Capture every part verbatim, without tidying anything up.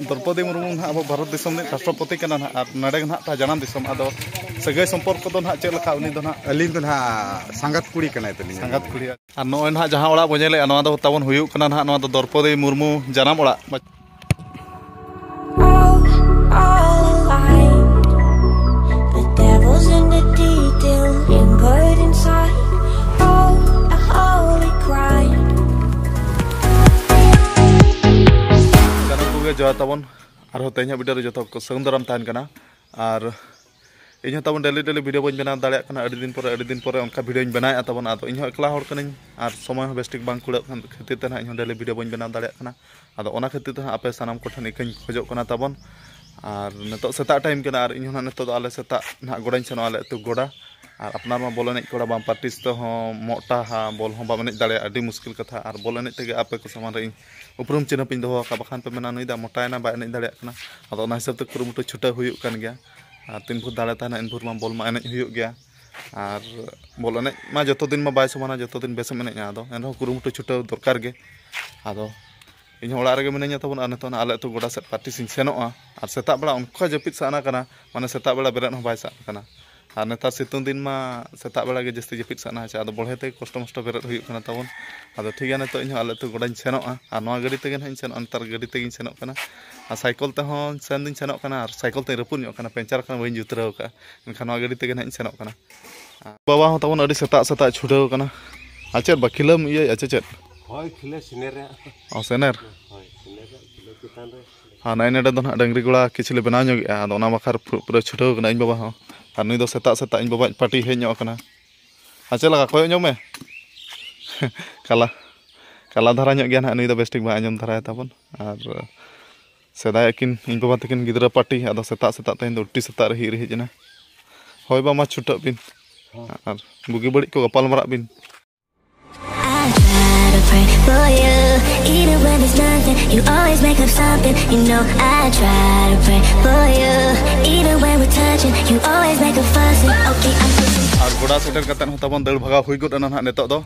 ᱫᱨᱚᱯᱚᱫᱤ ᱢᱩᱨᱢᱩ ᱱᱟᱦᱟᱜ ᱟᱵᱚ ᱵᱷᱟᱨᱚᱛ ᱫᱤᱥᱚᱢ ᱨᱤᱱᱤᱡ ᱨᱟᱥᱴᱨᱚᱯᱚᱛᱤ ᱠᱟᱱᱟ ᱱᱟᱦᱟᱜ, ᱟᱨ ᱱᱚᱰᱮ ᱜᱮ ᱱᱟᱦᱟᱜ ᱛᱟᱭ ᱡᱟᱱᱟᱢ ᱫᱤᱥᱚᱢ᱾ ᱟᱫᱚ ᱥᱟᱹᱜᱟᱹᱭ ᱥᱚᱢᱯᱚᱨᱠᱚ ᱫᱚ ᱱᱟᱦᱟᱜ ᱪᱮᱫ ᱞᱮᱠᱟ ᱩᱱᱤ ᱫᱚ ᱱᱟᱦᱟᱜ? ᱟᱹᱞᱤᱧ ᱫᱚ ᱱᱟᱦᱟᱜ ᱥᱟᱸᱜᱟᱛ ᱠᱩᱲᱤ ᱠᱟᱱᱟᱭ ᱛᱟᱹᱞᱤᱧᱟ᱾ ᱥᱟᱸᱜᱟᱛ ᱠᱩᱲᱤ᱾ ᱟᱨ ᱱᱚᱜᱼᱚᱭ ᱱᱟᱦᱟᱜ ᱡᱟᱦᱟᱸ ᱚᱲᱟᱜ ᱵᱚᱱ ᱧᱮᱞᱮᱫᱼᱟ, ᱱᱚᱣᱟ ᱫᱚ ᱛᱟᱵᱚᱱ ᱦᱩᱭᱩᱜ ᱠᱟᱱᱟ ᱱᱟᱦᱟᱜ, ᱱᱚᱣᱟ ᱫᱚ ᱫᱨᱚᱯᱚᱫᱤ ᱢᱩᱨᱢᱩ ᱡᱟᱱᱟᱢ ᱚᱲᱟᱜ᱾ All, all alive. The devil's in the detail, inward inside. Oh, a holy crime. ᱥᱟᱱᱟᱢ ᱠᱚᱜᱮ ᱡᱚᱦᱟᱨ ᱛᱟᱵᱚᱱ᱾ ᱟᱨᱦᱚᱸ ᱛᱮᱦᱮᱧᱟᱜ ᱵᱷᱤᱰᱤᱭᱳ ᱨᱮ ᱡᱚᱛᱚ ᱠᱚ ᱥᱟᱹᱜᱩᱱ ᱫᱟᱨᱟᱢ ᱛᱟᱦᱮᱱ ᱠᱟᱱᱟ᱾ ᱟᱨ ᱤᱧ ᱦᱚᱸ ᱛᱟᱵᱚᱱ ᱰᱮᱞᱤ ᱰᱮᱞᱤ ᱵᱷᱤᱰᱤᱭᱳ ᱵᱟᱹᱧ ᱵᱮᱱᱟᱣ ᱫᱟᱲᱮᱭᱟᱜ ᱠᱟᱱᱟ, ᱟᱹᱰᱤ ᱫᱤᱱ ᱯᱚᱨᱮ, ᱟᱹᱰᱤ ᱫᱤᱱ ᱯᱚᱨᱮ ᱚᱱᱠᱟ ᱵᱷᱤᱰᱤᱭᱳᱧ ᱵᱮᱱᱟᱣᱮᱫᱼᱟ ᱛᱟᱵᱚᱱ᱾ ᱟᱫᱚ ᱤᱧ ᱦᱚᱸ ᱮᱠᱞᱟ ᱦᱚᱲ ᱠᱟᱹᱱᱟᱹᱧ ᱟᱨ ᱥᱚᱢᱚᱭ ᱦᱚᱸ ᱵᱮᱥ ᱴᱷᱤᱠ ᱵᱟᱝ ᱠᱩᱲᱟᱹᱜ ᱠᱟᱱ ᱠᱷᱟᱹᱛᱤᱨ ᱛᱮ ᱱᱟᱦᱟᱜ ᱤᱧ ᱦᱚᱸ ᱰᱮᱞᱤ ᱵᱷᱤᱰᱤᱭᱳ ᱵᱟᱹᱧ ᱵᱮᱱᱟᱣ ᱫᱟᱲᱮᱭᱟᱜ ᱠᱟᱱᱟ᱾ ᱟᱫᱚ ᱚᱱᱟ ᱠᱷᱟᱹᱛᱤᱨ ᱛᱮ ᱦᱟᱸᱜ ᱟᱯᱮ ᱥᱟᱱᱟᱢ ᱠᱚᱴᱷᱮᱱ ᱤᱠᱟᱹᱧ ᱠᱷᱚᱡᱚᱜ ᱠᱟᱱᱟ ᱛᱟᱵᱚᱱ᱾ ᱟᱨ ᱱᱤᱛᱚᱜ ᱥᱮᱛᱟᱜ ᱴᱟᱭᱤᱢ ᱠᱟᱱᱟ, ᱟᱨ ᱤᱧ ᱦᱚᱸ ᱱᱟᱦᱟᱜ ᱱᱤᱛᱚᱜ ᱫᱚ ᱟᱞᱮ ᱥᱮᱛᱟᱜ ᱱᱟᱦᱟᱜ ᱜᱚᱰᱟᱧ ᱥᱮᱱᱚᱜᱼᱟ, ᱟᱞᱮ ᱟᱹᱛᱩ ᱜᱚᱰᱟ᱾ ᱟᱨ ᱟᱯᱱᱟᱨ ᱢᱟ ᱵᱚᱞ ᱮᱱᱮᱡ ᱠᱚᱲᱟ ᱵᱟᱢ ᱯᱨᱮᱠᱴᱤᱥ ᱛᱮᱦᱚᱸ ᱢᱚᱴᱟ ᱦᱟ ᱵᱚᱞ ᱦᱚᱸ ᱵᱟᱢ ᱮᱱᱮᱡ ᱫᱟᱲᱮᱭᱟᱜᱼᱟ, ᱟᱹᱰᱤ ᱢᱩᱥᱠᱤᱞ ᱠᱟᱛᱷᱟ᱾ ᱟᱨ ᱵᱚᱞ ᱮᱱᱮᱡ ᱛᱮᱜᱮ ᱟᱯᱮ ᱠᱚ ᱥᱟᱢᱟᱝ ᱨᱮ ᱤᱧ ᱩᱯᱨᱩᱢ ᱪᱤᱱᱦᱟᱹᱯ ᱤᱧ ᱫᱚᱦᱚ ᱟᱠᱟᱫᱼᱟ, ᱵᱟᱠᱷᱟᱱ ᱯᱮ ᱢᱮᱱᱟ, "ᱱᱩᱭ ᱫᱚ ᱢᱚᱴᱟᱭᱮᱱᱟ, ᱵᱟᱭ ᱮᱱᱮᱡ ᱫᱟᱲᱮᱭᱟᱜ ᱠᱟᱱᱟ᱾" ᱟᱫᱚ ᱚᱱᱟ ᱦᱤᱥᱟᱹᱵ ᱛᱮ ᱠᱩᱨᱩᱢᱩᱴᱩ ᱪᱷᱩᱴᱟᱹᱣ ᱦᱩᱭᱩᱜ ᱠᱟᱱ ᱜᱮᱭᱟ᱾ ᱟᱨ ᱛᱤᱱ ᱵᱷᱳᱨ ᱫᱟᱲᱮ ᱛᱟᱦᱮᱱᱟ, ᱤᱱ ᱵᱷᱳᱨ ᱢᱟ ᱵᱚᱞ ᱢᱟ ᱮᱱᱮᱡ ᱦᱩᱭᱩᱜ ᱜᱮᱭᱟ᱾ ᱟᱨ ᱵᱚᱞ ᱮᱱᱮᱡ ᱢᱟ ᱡᱚᱛᱚ ᱫᱤᱱ ᱢᱟ ᱵᱟᱭ ᱥᱚᱢᱟᱱᱟ, ᱡᱚᱛᱚ ᱫᱤᱱ ᱵᱮᱥᱮᱢ ᱮᱱᱮᱡᱼᱟ᱾ ᱟᱫᱚ ᱮᱱᱨᱮᱦᱚᱸ ᱠᱩᱨᱩᱢᱩᱴᱩ ᱪᱷᱩᱴᱟᱹᱣ ᱫᱚᱨᱠᱟᱨ ᱜᱮ᱾ ᱟᱫᱚ ᱤᱧ ᱦᱚᱸ ᱚᱲᱟᱜ ᱨᱮᱜᱮ ᱢᱤᱱᱟᱹᱧᱟ ᱛᱟᱵᱚᱱ, ᱟᱨ ᱱᱤᱛᱚᱜ ᱱᱟ ᱟᱞᱮ ᱟᱹᱛᱩ ᱜᱚᱰᱟ ᱥᱮᱫ ᱯᱨᱮᱠᱴᱤᱥ ᱤᱧ ᱥᱮᱱᱚᱜᱼᱟ᱾ ᱟᱨ ᱥᱮᱛᱟᱜ ᱵᱮᱲᱟ ᱚᱱᱠᱟ ᱡᱟᱹᱯᱤᱫ ᱥᱟᱱᱟ ᱠᱟᱱᱟ, ᱢᱟᱱᱮ ᱥᱮᱛᱟᱜ ᱵᱮᱲᱟ ᱵᱮᱨᱮᱫ ᱦᱚᱸ ᱵᱟᱭ ᱥᱟᱱᱟ ᱠᱟᱱᱟ᱾ ᱟᱨ ᱱᱮᱛᱟᱨ ᱥᱤᱛᱩᱝ ᱫᱤᱱ ᱢᱟ ᱥᱮᱛᱟᱜ ᱵᱮᱲᱟ ᱜᱮ ᱡᱟᱹᱥᱛᱤ ᱡᱟᱹᱯᱤᱫ ᱥᱟᱱᱟ ᱦᱚᱪᱚ, ᱟᱫᱚ ᱵᱚᱲᱦᱮ ᱛᱮ ᱠᱚᱥᱴᱚ ᱢᱚᱥᱴᱚ ᱵᱮᱨᱮᱫ ᱦᱩᱭᱩᱜ ᱠᱟᱱᱟ ᱛᱟᱵᱚᱱ᱾ ᱟᱫᱚ ᱴᱷᱤᱠ ᱜᱮᱭᱟ, ᱱᱤᱛᱚᱜ ᱤᱧ ᱦᱚᱸ ᱟᱞᱮ ᱟᱹᱛᱩ ᱜᱚᱰᱟᱧ ᱥᱮᱱᱚᱜᱼᱟ, ᱟᱨ ᱱᱚᱣᱟ ᱜᱟᱹᱰᱤ ᱛᱮᱜᱮ ᱱᱟᱦᱟᱜ ᱤᱧ ᱥᱮᱱᱚᱜᱼᱟ, ᱱᱮᱛᱟᱨ ᱜᱟᱹᱰᱤ ᱛᱮᱜᱮᱧ ᱥᱮᱱᱚᱜ ᱠᱟᱱᱟ᱾ ᱟᱨ ᱥᱟᱭᱠᱮᱞ ᱛᱮᱦᱚᱸ ᱥᱮᱱ ᱫᱩᱧ ᱥᱮᱱᱚᱜ ᱠᱟᱱᱟ, ᱟᱨ ᱥᱟᱭᱠᱮᱞ ᱛᱮᱧ ᱨᱟᱹᱯᱩᱫ ᱧᱚᱜ ᱠᱟᱱᱟ, ᱯᱮᱱᱪᱟᱨ ᱠᱟᱱᱟ, ᱵᱟᱹᱧ ᱡᱩᱛᱨᱟᱹᱣ ᱠᱟᱜᱼᱟ᱾ ᱢᱮᱱᱠᱷᱟᱱ ᱱᱚᱣᱟ ᱜᱟᱹᱰᱤ ᱛᱮᱜᱮ ᱱᱟᱦᱟᱜ ᱤᱧ ᱥᱮᱱᱚᱜ ᱠᱟᱱᱟ᱾ ᱵᱟᱵᱟ ᱦᱚᱸ ᱛᱟᱵᱚᱱ ᱟᱹᱰᱤ ᱥᱮᱛᱟᱜ ᱥᱮᱛᱟᱜ ᱪᱷᱩᱴᱟᱹᱣ ᱠᱟᱱᱟ᱾ ᱟᱨ ᱪᱮᱫ ᱵᱟ ᱠᱷᱤᱞᱟᱹᱢ ᱤᱭᱟᱹᱭᱮᱫᱼᱟ ᱥᱮ ᱪᱮᱫ? ᱦᱳᱭ, ᱠᱷᱤᱞᱟᱹ ᱥᱮᱱᱮᱨ ᱨᱮᱭᱟᱜ᱾ ᱚ, ᱥᱮᱱᱮᱨ᱾ ᱦᱳᱭ, ᱥᱮᱱᱮᱨ ᱨᱮᱭᱟᱜ ᱠᱷᱤᱞᱟᱹ ᱪᱮᱛᱟᱱ ᱨᱮ᱾ ᱟᱨ ᱱᱚᱜᱼᱚᱭ ᱱᱚᱰᱮ ᱫᱚ ᱱᱟᱦᱟᱜ ᱰᱟᱹᱝᱨᱤ ᱜᱚᱲᱟ ᱠᱤᱪᱷᱩ ᱞᱮ ᱵᱮᱱᱟᱣ ᱧᱚᱜᱮᱜᱼᱟ, ᱟᱫᱚ ᱚᱱᱟ ᱵᱟᱠᱷᱨᱟ ᱯᱩ-, ᱯᱩᱨᱟᱹ ᱪᱷᱩᱴᱟᱹᱣ ᱠᱟᱱᱟ ᱤᱧ ᱵᱟᱵᱟ ᱦᱚᱸ᱾ ᱟᱨ ᱱᱩᱭ ᱫᱚ ᱥᱮᱛᱟᱜ ᱥᱮᱛᱟᱜ ᱤᱧ ᱵᱟᱵᱟᱧ ᱯᱟᱹᱴᱤ ᱦᱮᱡ ᱧᱚᱜ ᱟᱠᱟᱱᱟ᱾ ᱟᱨ ᱪᱮᱫ ᱞᱮᱠᱟ ᱠᱚᱭᱚᱜ ᱧᱚᱜ ᱢᱮ? ᱠᱟᱞᱟ, ᱠᱟᱞᱟ ᱫᱷᱟᱨᱟ ᱧᱚᱜ ᱜᱮᱭᱟ ᱱᱟᱦᱟᱜ ᱱᱩᱭ ᱫᱚ, ᱵᱮᱥ ᱴᱷᱤᱠ ᱵᱟᱭ ᱟᱸᱡᱚᱢ ᱫᱷᱟᱨᱟᱭᱟ ᱛᱟᱵᱚᱱ᱾ ᱟᱨ ᱥᱮᱫᱟᱭ ᱟᱹᱠᱤᱱ ᱤᱧ ᱵᱟᱵᱟ ᱛᱟᱹᱠᱤᱱ ᱜᱤᱫᱽᱨᱟᱹ ᱯᱟᱹᱴᱤ, ᱟᱫᱚ ᱥᱮᱛᱟᱜ ᱥᱮᱛᱟᱜ ᱛᱮᱦᱮᱧ ᱫᱚ ᱩᱴᱤ ᱥᱮᱛᱟᱜ ᱨᱮ ᱦᱮᱡ ᱨᱮ ᱦᱮᱡ ᱮᱱᱟ᱾ ᱦᱳᱭ ᱵᱟ, ᱢᱟ ᱪᱷᱩᱴᱟᱹᱜ ᱵᱤᱱ᱾ ᱦᱚᱸ᱾ ᱟᱨ ᱵᱩᱜᱤ ᱵᱟᱹᱲᱤᱡ ᱠᱚ ᱜᱟᱯᱟᱞ ᱢᱟᱨᱟᱜ ᱵᱤᱱ᱾ I try to pray for you, even when there's nothing, you always make up something. You know I try to pray for you, even when we're touching, you always make a fuss. Okay, I'm fixing. ᱟᱨ ᱜᱚᱰᱟ ᱥᱮᱴᱮᱨ ᱠᱟᱛᱮᱫ ᱦᱚᱸ ᱛᱟᱵᱚᱱ ᱫᱟᱹᱲ ᱵᱷᱟᱜᱟᱣ ᱦᱩᱭ ᱜᱚᱫ ᱮᱱᱟ ᱱᱟᱦᱟᱜ ᱱᱤᱛᱚᱜ ᱫᱚ᱾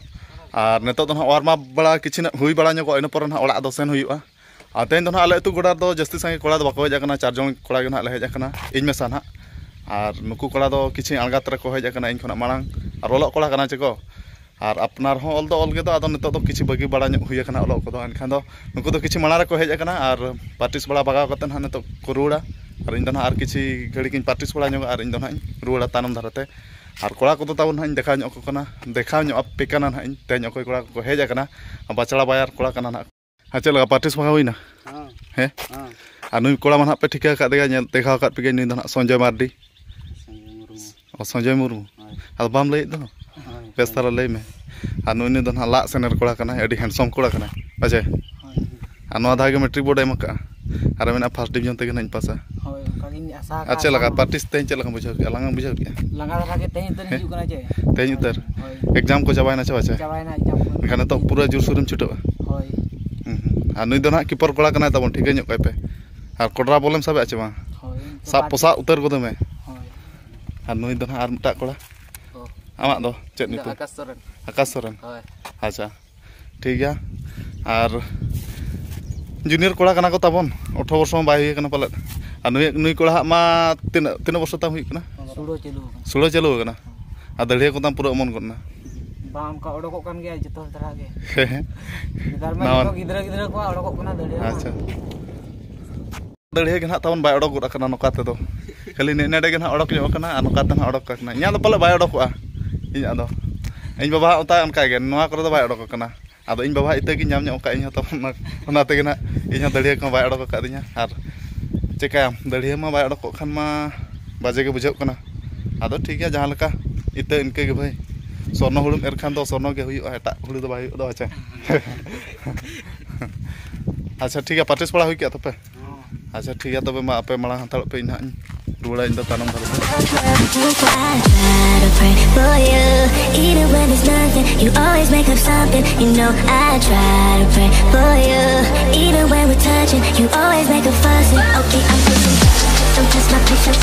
ᱟᱨ ᱱᱤᱛᱚᱜ ᱫᱚ ᱱᱟᱦᱟᱜ ᱣᱟᱨᱢ ᱟᱯ ᱵᱟᱲᱟ ᱠᱤᱪᱷᱩ ᱱᱟᱜ ᱦᱩᱭ ᱵᱟᱲᱟ ᱧᱚᱜᱚᱜᱼᱟ, ᱤᱱᱟᱹ ᱯᱚᱨᱮ ᱱᱟᱦᱟᱜ ᱚᱲᱟᱜ ᱫᱚ ᱥᱮᱱ ᱦᱩᱭᱩᱜᱼᱟ᱾ ᱟᱨ ᱛᱮᱦᱮᱧ ᱫᱚ ᱱᱟᱦᱟᱜ ᱟᱞᱮ ᱟᱹᱛᱩ ᱜᱚᱰᱟ ᱨᱮᱫᱚ ᱡᱟᱹᱥᱛᱤ ᱥᱟᱸᱜᱮ ᱠᱚᱲᱟ ᱫᱚ ᱵᱟᱠᱚ ᱦᱮᱡ ᱟᱠᱟᱱᱟ, ᱪᱟᱨ ᱡᱚᱱ ᱠᱚᱲᱟ ᱜᱮ ᱱᱟᱦᱟᱜ ᱞᱮ ᱦᱮᱡ ᱟᱠᱟᱱᱟ, ᱤᱧ ᱢᱮᱥᱟ ᱱᱟᱦᱟᱜ᱾ ᱟᱨ ᱱᱩᱠᱩ ᱠᱚᱲᱟ ᱫᱚ ᱠᱤᱪᱷᱩ ᱟᱬᱜᱟᱛ ᱨᱮᱠᱚ ᱦᱮᱡ ᱟᱠᱟᱱᱟ ᱤᱧ ᱠᱷᱚᱱᱟᱜ ᱢᱟᱲᱟᱝ, ᱟᱨ ᱚᱞᱚᱜ ᱠᱚᱲᱟ ᱠᱟᱱᱟ ᱪᱮ ᱠᱚ᱾ ᱟᱨ ᱟᱯᱱᱟᱨ ᱦᱚᱸ ᱚᱞ ᱫᱚ ᱚᱞ ᱜᱮᱫᱚ, ᱟᱫᱚ ᱱᱤᱛᱚᱜ ᱫᱚ ᱠᱤᱪᱷᱩ ᱵᱟᱹᱜᱤ ᱵᱟᱲᱟ ᱧᱚᱜ ᱦᱩᱭ ᱟᱠᱟᱱᱟ ᱚᱞᱚᱜ ᱠᱚᱫᱚ᱾ ᱮᱱᱠᱷᱟᱱ ᱫᱚ ᱱᱩᱠᱩ ᱫᱚ ᱠᱤᱪᱷᱩ ᱢᱟᱲᱟᱝ ᱨᱮᱠᱚ ᱦᱮᱡ ᱟᱠᱟᱱᱟ ᱟᱨ ᱯᱨᱮᱠᱴᱤᱥ ᱵᱟᱲᱟ ᱵᱟᱜᱟᱣ ᱠᱟᱛᱮ ᱱᱟᱦᱟᱜ ᱱᱤᱛᱚᱜ ᱠᱚ ᱨᱩᱣᱟᱹᱲᱟ᱾ ᱟᱨ ᱤᱧ ᱫᱚ ᱱᱟᱦᱟᱜ ᱟᱨ ᱠᱤᱪᱷᱩ ᱜᱷᱟᱹᱲᱤᱡ ᱤᱧ ᱯᱨᱮᱠᱴᱤᱥ ᱵᱟᱲᱟ ᱧᱚᱜᱟ ᱟᱨ ᱤᱧ ᱫᱚ ᱱᱟᱦᱟᱜ ᱤᱧ ᱨᱩᱣᱟᱹᱲᱟ ᱛᱟᱭᱱᱚᱢ ᱫᱷᱟᱨᱮ ᱛᱮ᱾ ᱟᱨ ᱠᱚᱲᱟ ᱠᱚᱫᱚ ᱛᱟᱵᱚᱱ ᱱᱟᱦᱟᱜ ᱤᱧ ᱫᱮᱠᱷᱟᱣ ᱧᱚᱜ ᱟᱠᱚ ᱠᱟᱱᱟ, ᱫᱮᱠᱷᱟᱣ ᱧᱚᱜ ᱟᱯᱮ ᱠᱟᱱᱟ ᱱᱟᱦᱟᱜ ᱤᱧ ᱛᱮᱦᱮᱧ ᱚᱠᱚᱭ ᱠᱚᱲᱟ ᱠᱚᱠᱚ ᱦᱮᱡ ᱟᱠᱟᱱᱟ᱾ ᱵᱟᱪᱲᱟ ᱵᱟᱭᱟᱨ ᱠᱚᱲᱟ ᱠᱟᱱᱟ ᱱᱟᱦᱟᱜ᱾ ᱟᱨ ᱪᱮᱫ ᱞᱮᱠᱟ ᱯᱨᱮᱠᱴᱤᱥ ᱵᱷᱟᱜᱟᱣ ᱦᱩᱭᱱᱟ? ᱦᱮᱸ᱾ ᱦᱮᱸ? ᱦᱮᱸ᱾ ᱟᱨ ᱱᱩᱭ ᱠᱚᱲᱟ ᱢᱟ ᱱᱟᱦᱟᱜ ᱯᱮ ᱴᱷᱤᱠᱟᱹ ᱟᱠᱟᱫ ᱜᱮᱭᱟ, ᱧᱮᱞ ᱫᱮᱠᱷᱟᱣ ᱟᱠᱟᱫ ᱯᱮ ᱜᱮᱭᱟ, ᱱᱩᱭ ᱫᱚ ᱱᱟᱦᱟᱜ ᱥᱚᱧᱡᱚᱭ ᱢᱟᱨᱰᱤ᱾ ᱥᱚᱧᱡᱚᱭ ᱢᱩᱨᱢᱩ᱾ ᱚ, ᱥᱚᱧᱡᱚᱭ ᱢᱩᱨᱢᱩ᱾ ᱦᱳᱭ᱾ ᱟᱫᱚ ᱵᱟᱢ ᱞᱟᱹᱭᱮᱫ ᱫᱚ? ᱦᱳᱭ᱾ ᱵᱮᱥ, ᱛᱟᱦᱞᱮ ᱞᱟᱹᱭ ᱢᱮ᱾ ᱟᱨ ᱱᱩᱭ, ᱱᱩᱭ ᱫᱚ ᱱᱟᱦᱟᱜ ᱞᱟᱜ ᱥᱮᱱᱮᱨ ᱠᱚᱲᱟ ᱠᱟᱱᱟᱭ, ᱟᱹᱰᱤ ᱦᱮᱱᱰᱥᱚᱢ ᱠᱚᱲᱟ ᱠᱟᱱᱟᱭ, ᱵᱟᱪᱮ? ᱦᱳᱭ᱾ ᱟᱨ ᱱᱚᱣᱟ ᱫᱷᱟᱣ ᱜᱮ ᱢᱮᱴᱨᱤᱠ ᱵᱳᱨᱰ ᱮ ᱮᱢ ᱟᱠᱟᱜᱼᱟ᱾ ᱟᱨ ᱢᱮᱱᱟ ᱯᱷᱟᱥᱴ ᱰᱤᱵᱷᱤᱡᱚᱱ ᱛᱮᱜᱮ ᱱᱟᱦᱟᱜ ᱤᱧ ᱯᱟᱥᱟ᱾ ᱦᱳᱭ, ᱚᱱᱠᱟ ᱜᱤᱧ ᱟᱥᱟ ᱟᱨ ᱟᱠᱟᱫ ᱪᱮᱫ ᱞᱮᱠᱟ ᱛᱟᱦᱮᱱᱟ᱾ ᱯᱨᱮᱠᱴᱤᱥ ᱛᱮᱦᱮᱧ ᱪᱮᱫ ᱞᱮᱠᱟᱢ ᱵᱩᱡᱷᱟᱹᱣ ᱠᱮᱜᱼᱟ? ᱞᱟᱸᱜᱟᱢ ᱵᱩᱡᱷᱟᱹᱣ ᱠᱮᱜᱼᱟ? ᱞᱟᱸᱜᱟ ᱫᱷᱟᱨᱟ ᱜᱮ ᱛᱮᱦᱮᱧ ᱩᱛᱟᱹᱨ ᱦᱮᱸ? ᱦᱤᱡᱩᱜ ᱠᱟᱱᱟ ᱪᱮ? ᱛᱮᱦᱮᱧ ᱩᱛᱟᱹᱨ? ᱦᱳᱭ᱾ ᱮᱠᱡᱟᱢ ᱠᱚ ᱪᱟᱵᱟᱭᱮᱱᱟ ᱪᱮ ᱵᱟᱪᱮ? ᱪᱟᱵᱟᱭᱮᱱᱟ ᱮᱠᱡᱟᱢ ᱠᱚ᱾ ᱮᱱᱠᱷᱟᱱ ᱱᱤᱛᱚᱜ ᱯᱩᱨᱟᱹ ᱡᱳᱨᱥᱳᱨᱮᱢ ᱪᱷᱩᱴᱟᱹᱜᱼᱟ? ᱦᱳᱭ᱾ ᱦᱩᱸ, ᱦᱩᱸ᱾ ᱟᱨ ᱱᱩᱭ ᱫᱚ ᱱᱟᱦᱟᱜ ᱠᱤᱯᱚᱨ ᱠᱚᱲᱟ ᱠᱟᱱᱟᱭ ᱛᱟᱵᱚᱱ, ᱴᱷᱤᱠᱟᱹ ᱧᱚᱜ ᱠᱟᱭ ᱯᱮ᱾ ᱟᱨ ᱠᱚᱰᱨᱟ ᱵᱚᱞᱮᱢ ᱥᱟᱵᱮᱜᱼᱟ ᱪᱮ ᱵᱟᱝ? ᱦᱳᱭ᱾ ᱥᱟᱵ ᱯᱚᱥᱟᱜ ᱩᱛᱟᱹᱨ ᱜᱚᱫᱮ ᱢᱮ᱾ ᱦᱳᱭ᱾ ᱟᱨ ᱱᱩᱭ ᱫᱚ ᱱᱟᱦᱟᱜ ᱟᱨ ᱢᱤᱫᱴᱟᱜ ᱠᱚᱲᱟ᱾ ᱚ᱾ ᱟᱢᱟᱜ ᱫᱚ ᱪᱮᱫ ᱤᱧ ᱫᱚ ᱧᱩᱛᱩᱢ? ᱟᱠᱟᱥ ᱥᱚᱨᱮᱱ᱾ ᱟᱠᱟᱥ ᱥᱚᱨᱮᱱ? ᱦᱳᱭ᱾ ᱟᱪᱪᱷᱟ, ᱴᱷᱤᱠ ᱜᱮᱭᱟ᱾ ᱟᱨ ᱡᱩᱱᱤᱭᱚᱨ ᱠᱚᱲᱟ ᱠᱟᱱᱟ ᱠᱚ ᱛᱟᱵᱚᱱ, ᱟᱴᱷᱨᱚ ᱵᱚᱨᱥᱚ ᱦᱚᱸ ᱵᱟᱭ ᱦᱩᱭ ᱟᱠᱟᱱᱟ ᱯᱟᱞᱮᱫ᱾ ᱟᱨ ᱱᱩᱭ, ᱱᱩᱭ ᱠᱚᱲᱟ ᱦᱟᱜ ᱢᱟ ᱛᱤᱱᱟᱹᱜ, ᱛᱤᱱᱟᱹᱜ ᱵᱚᱨᱥᱚ ᱛᱟᱢ ᱦᱩᱭᱩᱜ ᱠᱟᱱᱟ? ᱥᱩᱲᱟᱹ ᱪᱟᱹᱞᱩ ᱟᱠᱟᱱᱟ᱾ ᱥᱩᱲᱟᱹ ᱪᱟᱹᱞᱩ ᱟᱠᱟᱱᱟ? ᱟᱨ ᱫᱟᱹᱲᱦᱤᱭᱟᱹ ᱠᱚᱛᱟᱢ ᱯᱩᱨᱟᱹ ᱚᱢᱚᱱ ᱜᱚᱫ ᱮᱱᱟ? ᱵᱟᱝ, ᱚᱱᱠᱟ ᱚᱰᱚᱠᱚᱜ ᱠᱟᱱ ᱜᱮᱭᱟ ᱡᱚᱛᱚ ᱦᱚᱲ ᱫᱷᱟᱨᱟ ᱜᱮ᱾ ᱦᱮᱸ, ᱦᱮᱸ᱾ ᱱᱮᱛᱟᱨ ᱢᱟ ᱱᱟᱣᱟ ᱡᱚᱛᱚ ᱜᱤᱫᱽᱨᱟᱹ, ᱜᱤᱫᱽᱨᱟᱹ ᱠᱚᱣᱟᱜ ᱚᱰᱚᱠᱚᱜ ᱠᱟᱱᱟ ᱫᱟᱹᱲᱦᱤᱭᱟᱹ ᱢᱟ᱾ ᱟᱪᱪᱷᱟ᱾ ᱫᱟᱹᱲᱦᱤᱭᱟᱹ ᱜᱮ ᱱᱟᱦᱟᱜ ᱛᱟᱵᱚᱱ ᱵᱟᱭ ᱚᱰᱚᱠ ᱜᱚᱫ ᱟᱠᱟᱱᱟ ᱱᱚᱝᱠᱟ ᱛᱮᱫᱚ᱾ ᱠᱷᱟᱹᱞᱤ ᱱᱮ-, ᱱᱮᱰᱮ ᱜᱮ ᱱᱟᱦᱟᱜ ᱚᱰᱚᱠ ᱧᱚᱜ ᱟᱠᱟᱱᱟ ᱟᱨ ᱱᱚᱝᱠᱟ ᱛᱮ ᱱᱟᱦᱟᱜ ᱚᱰᱚᱠ ᱟᱠᱟᱱᱟ᱾ ᱤᱧᱟᱹᱜ ᱫᱚ ᱯᱟᱞᱮ ᱵᱟᱭ ᱚᱰᱚᱠᱚᱜᱼᱟ᱾ ᱤᱧᱟᱹᱜ ᱫᱚ᱾ ᱤᱧ ᱵᱟᱵᱟ ᱦᱚᱸ ᱚᱱᱠᱟ, ᱚᱱᱠᱟ ᱜᱮ ᱱᱚᱣᱟ ᱠᱚᱨᱮ ᱫᱚ ᱵᱟᱭ ᱚᱰᱚᱠ ᱟᱠᱟᱱᱟ᱾ ᱟᱫᱚ ᱤᱧ ᱵᱟᱵᱟ ᱤᱛᱟᱹ ᱜᱤᱧ ᱧᱟᱢ ᱧᱚᱜ ᱠᱟᱜᱼᱟ, ᱤᱧ ᱦᱚᱸ ᱛᱟᱵᱚᱱ ᱚᱱᱟ, ᱚᱱᱟ ᱛᱮᱜᱮ ᱱᱟᱦᱟᱜ ᱤᱧ ᱦᱚᱸ ᱫᱟᱹᱲᱦᱤᱭᱟᱹ ᱠᱚᱦᱚᱸ ᱵᱟᱭ ᱚᱰᱚᱠ ᱟᱠᱟᱫᱤᱧᱟ᱾ ᱟᱨ ᱪᱮᱠᱟᱭᱟᱢ, ᱫᱟᱹᱲᱦᱤᱭᱟᱹ ᱢᱟ ᱵᱟᱭ ᱚᱰᱚᱠᱚᱜ ᱠᱷᱟᱱ ᱢᱟ ᱵᱟᱡᱮ ᱜᱮ ᱵᱩᱡᱷᱟᱹᱜ ᱠᱟᱱᱟ᱾ ᱟᱫᱚ ᱴᱷᱤᱠ ᱜᱮᱭᱟ, ᱡᱟᱦᱟᱸ ᱞᱮᱠᱟ ᱤᱛᱟᱹ ᱤᱱᱠᱟᱹ ᱜᱮ ᱵᱷᱟᱹᱭ᱾ ᱥᱚᱨᱱᱚ ᱦᱩᱲᱩᱢ ᱮᱨ ᱠᱷᱟᱱ ᱫᱚ ᱥᱚᱨᱱᱚ ᱜᱮ ᱦᱩᱭᱩᱜᱼᱟ, ᱮᱴᱟᱜ ᱦᱩᱲᱩ ᱫᱚ ᱵᱟᱭ ᱦᱩᱭᱩᱜ ᱫᱚ, ᱟᱪᱪᱷᱟ᱾ ᱟᱪᱪᱷᱟ, ᱴᱷᱤᱠ ᱜᱮᱭᱟ, ᱯᱨᱮᱠᱴᱤᱥ ᱵᱟᱲᱟ ᱦᱩᱭ ᱠᱮᱜᱼᱟ ᱛᱚᱯᱮ? ᱟᱪᱪᱷᱟ, ᱴᱷᱤᱠ ᱜᱮᱭᱟ, ᱛᱚᱵᱮ ᱢᱟ ᱟᱯᱮ ᱢᱟᱲᱟᱝ ᱦᱟᱛᱟᱲᱚᱜ ᱯᱮ, ᱤᱧ ᱦᱟᱸᱜ ᱤᱧ ᱨᱩᱣᱟᱹᱲᱟ, ᱤᱧ ᱫᱚ ᱛᱟᱭᱱᱚᱢ ᱫᱷᱟᱨᱮ ᱛᱮ᱾ I try to pray for you, even when there's nothing. You always make up something. You know I try to pray for you, even when we're touching. You always make a fuss. And okay, I'm pushing. Don't test my patience.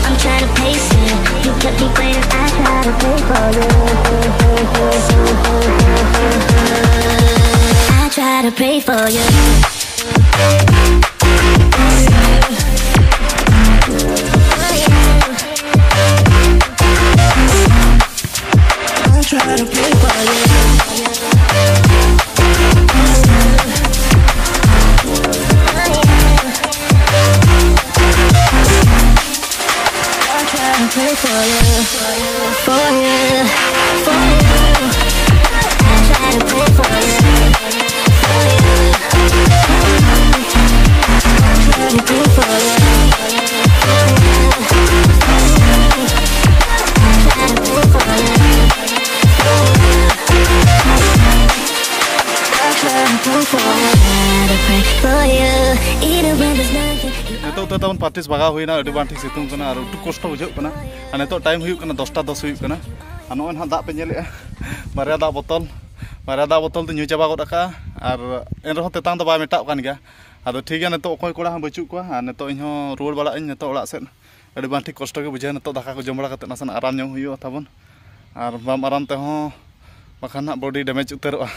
I'm trying to pace it. You kept me waiting. I try to pray for you. I try to pray for you. I try to play for you. I try to play for you, for you, for you. I try to play for you, for you, for you. I try to play for you, for you, for you. I try to play for you, for you. I try to play for you. I try to play for you, even when there's nothing. ᱱᱤᱛᱚᱜ ᱫᱚ ᱛᱟᱵᱚᱱ practice ᱵᱷᱟᱜᱟᱣ ᱦᱩᱭᱱᱟ, ᱟᱹᱰᱤ ᱵᱟᱝ ᱴᱷᱤᱠ ᱥᱤᱛᱩᱝ ᱠᱟᱱᱟ ᱟᱨ ᱟᱹᱰᱤ ᱠᱚᱥᱴᱚ ᱵᱩᱡᱷᱟᱹᱜ ᱠᱟᱱᱟ᱾ ᱟᱨ ᱱᱤᱛᱚᱜ ᱴᱟᱭᱤᱢ ᱦᱩᱭᱩᱜ ᱠᱟᱱᱟ ᱫᱚᱥᱴᱟ ᱫᱚᱥ ᱦᱩᱭᱩᱜ ᱠᱟᱱᱟ᱾ ᱟᱨ ᱱᱚᱜᱼᱚᱭ ᱱᱟᱦᱟᱜ ᱫᱟᱜ ᱯᱮ ᱧᱮᱞᱮᱜᱼᱟ, ᱵᱟᱨᱭᱟ ᱫᱟᱜ ᱵᱳᱛᱚᱞ, ᱵᱟᱨᱭᱟ ᱫᱟᱜ ᱵᱳᱛᱚᱞ ᱫᱚ ᱧᱩ ᱪᱟᱵᱟ ᱜᱚᱫ ᱟᱠᱟᱜᱼᱟ᱾ ᱟᱨ ᱮᱱ ᱨᱮᱦᱚᱸ ᱛᱮᱛᱟᱝ ᱫᱚ ᱵᱟᱭ ᱢᱮᱴᱟᱜ ᱠᱟᱱ ᱜᱮᱭᱟ᱾ ᱟᱫᱚ ᱴᱷᱤᱠ ᱜᱮᱭᱟ, ᱱᱤᱛᱚᱜ ᱚᱠᱚᱭ ᱠᱚᱲᱟ ᱦᱚᱸ ᱵᱟᱹᱪᱩᱜ ᱠᱚᱣᱟ᱾ ᱟᱨ ᱱᱤᱛᱚᱜ ᱤᱧ ᱦᱚᱸ ᱨᱩᱣᱟᱹᱲ ᱵᱟᱲᱟᱜ ᱟᱹᱧ ᱱᱤᱛᱚᱜ ᱚᱲᱟᱜ ᱥᱮᱫ᱾ ᱟᱹᱰᱤ ᱵᱟᱝ ᱴᱷᱤᱠ ᱠᱚᱥᱴᱚ ᱜᱮ ᱵᱩᱡᱷᱟᱹᱜᱼᱟ᱾ ᱱᱤᱛᱚᱜ ᱫᱟᱠᱟ ᱠᱚ ᱡᱚᱢ ᱵᱟᱲᱟ ᱠᱟᱛᱮᱫ ᱱᱟᱥᱮᱱᱟᱜ ᱟᱨᱟᱢ ᱧᱚᱜ ᱦᱩᱭᱩᱜᱼᱟ ᱛᱟᱵᱚᱱ᱾ ᱟᱨ ᱵᱟᱢ ᱟᱨᱟᱢ ᱛᱮᱦᱚᱸ ᱵᱟᱠᱷᱟᱱ ᱦᱟᱸᱜ ᱵᱚᱰᱤ ᱰᱮᱢᱮᱡᱽ ᱩᱛᱟᱹᱨᱚᱜᱼᱟ᱾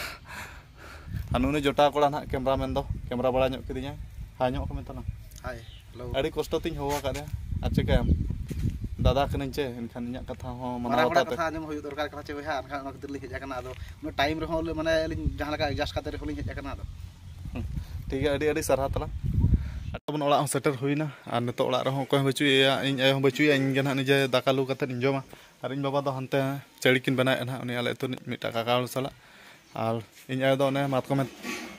ᱟᱨ ᱱᱩᱭ ᱡᱚᱴᱟᱣ ᱠᱚᱲᱟ ᱱᱟᱦᱟᱜ ᱠᱮᱢᱨᱟᱢᱮᱱ ᱫᱚ ᱠᱮᱢᱨᱟ ᱵᱟᱲᱟ ᱧᱚᱜ ᱠᱤᱫᱤᱧᱟᱭ᱾ ᱦᱟᱭ ᱧᱚᱜ ᱠᱚ ᱢᱮᱛᱟᱢᱟ᱾ ᱦᱟᱭ, ᱦᱮᱞᱳ᱾ ᱟᱹᱰᱤ ᱠᱚᱥᱴᱚ ᱛᱤᱧ ᱦᱚᱦᱚ ᱟᱠᱟᱫ ᱮᱭᱟ᱾ ᱟᱨ ᱪᱤᱠᱟᱹᱭᱟᱢ? ᱫᱟᱫᱟ ᱠᱟᱹᱱᱟᱹᱧ ᱪᱮ, ᱮᱱᱠᱷᱟᱱ ᱤᱧᱟᱹᱜ ᱠᱟᱛᱷᱟ ᱦᱚᱸ ᱢᱟᱱᱟᱣ ᱢᱟᱨᱟᱝ ᱦᱚᱲᱟᱜ ᱵᱟᱛᱟᱣ ᱛᱮ᱾ ᱠᱟᱛᱷᱟ ᱟᱸᱡᱚᱢ ᱦᱩᱭᱩᱜ ᱫᱚᱨᱠᱟᱨ ᱠᱟᱱᱟ ᱪᱮ ᱵᱚᱭᱦᱟ, ᱮᱱᱠᱷᱟᱱ ᱚᱱᱟ ᱠᱷᱟᱹᱛᱤᱨ ᱞᱤᱧ ᱦᱮᱡ ᱟᱠᱟᱱᱟ᱾ ᱟᱫᱚ ᱩᱱᱟᱹᱜ ᱴᱟᱭᱤᱢ ᱨᱮᱦᱚᱸ ᱢᱟᱱᱮ ᱟᱹᱞᱤᱧ ᱡᱟᱦᱟᱸ ᱞᱮᱠᱟ ᱮᱰᱡᱟᱥᱴ ᱠᱟᱛᱮ ᱨᱮᱦᱚᱸ ᱞᱤᱧ ᱦᱮᱡ ᱟᱠᱟᱱᱟ᱾ ᱟᱫᱚ ᱦᱩᱸ, ᱴᱷᱤᱠ ᱜᱮᱭᱟ, ᱟᱹᱰᱤ ᱟᱹᱰᱤ ᱥᱟᱨᱦᱟᱣ ᱛᱟᱞᱟᱝ᱾ ᱟᱨ ᱛᱟᱵᱚᱱ ᱚᱲᱟᱜ ᱦᱚᱸ ᱥᱮᱴᱮᱨ ᱦᱩᱭᱱᱟ᱾ ᱟᱨ ᱱᱤᱛᱚᱜ ᱚᱲᱟᱜ ᱨᱮᱦᱚᱸ ᱚᱠᱚᱭ ᱦᱚᱸ ᱵᱟᱹᱪᱩᱜ ᱮᱭᱟ, ᱤᱧ ᱟᱭᱳ ᱦᱚᱸ ᱵᱟᱹᱪᱩᱜ ᱮᱭᱟ, ᱤᱧ ᱜᱮ ᱱᱟᱦᱟᱜ ᱱᱤᱡᱮ ᱫᱟᱠᱟ ᱞᱩ ᱠᱟᱛᱮᱫ ᱤᱧ ᱡᱚᱢᱟ᱾ ᱟᱨ ᱤᱧ ᱵᱟᱵᱟ ᱫᱚ ᱦᱟᱱᱛᱮ ᱪᱟᱹᱲᱤ ᱠᱤᱱ ᱵᱮᱱᱟᱣᱮᱫᱼᱟ ᱱᱟᱦᱟᱜ, ᱩᱱᱤ ᱟᱞᱮ ᱟᱹᱛᱩ ᱨᱤᱱᱤᱡ ᱢᱤᱫᱴᱟᱝ ᱠᱟᱠᱟ ᱦᱚᱲ ᱥᱟᱞᱟᱜ᱾ ᱟᱨ ᱤᱧ ᱟᱭᱳ ᱫᱚ ᱚᱱᱮ ᱢᱟᱛᱠᱚᱢᱮ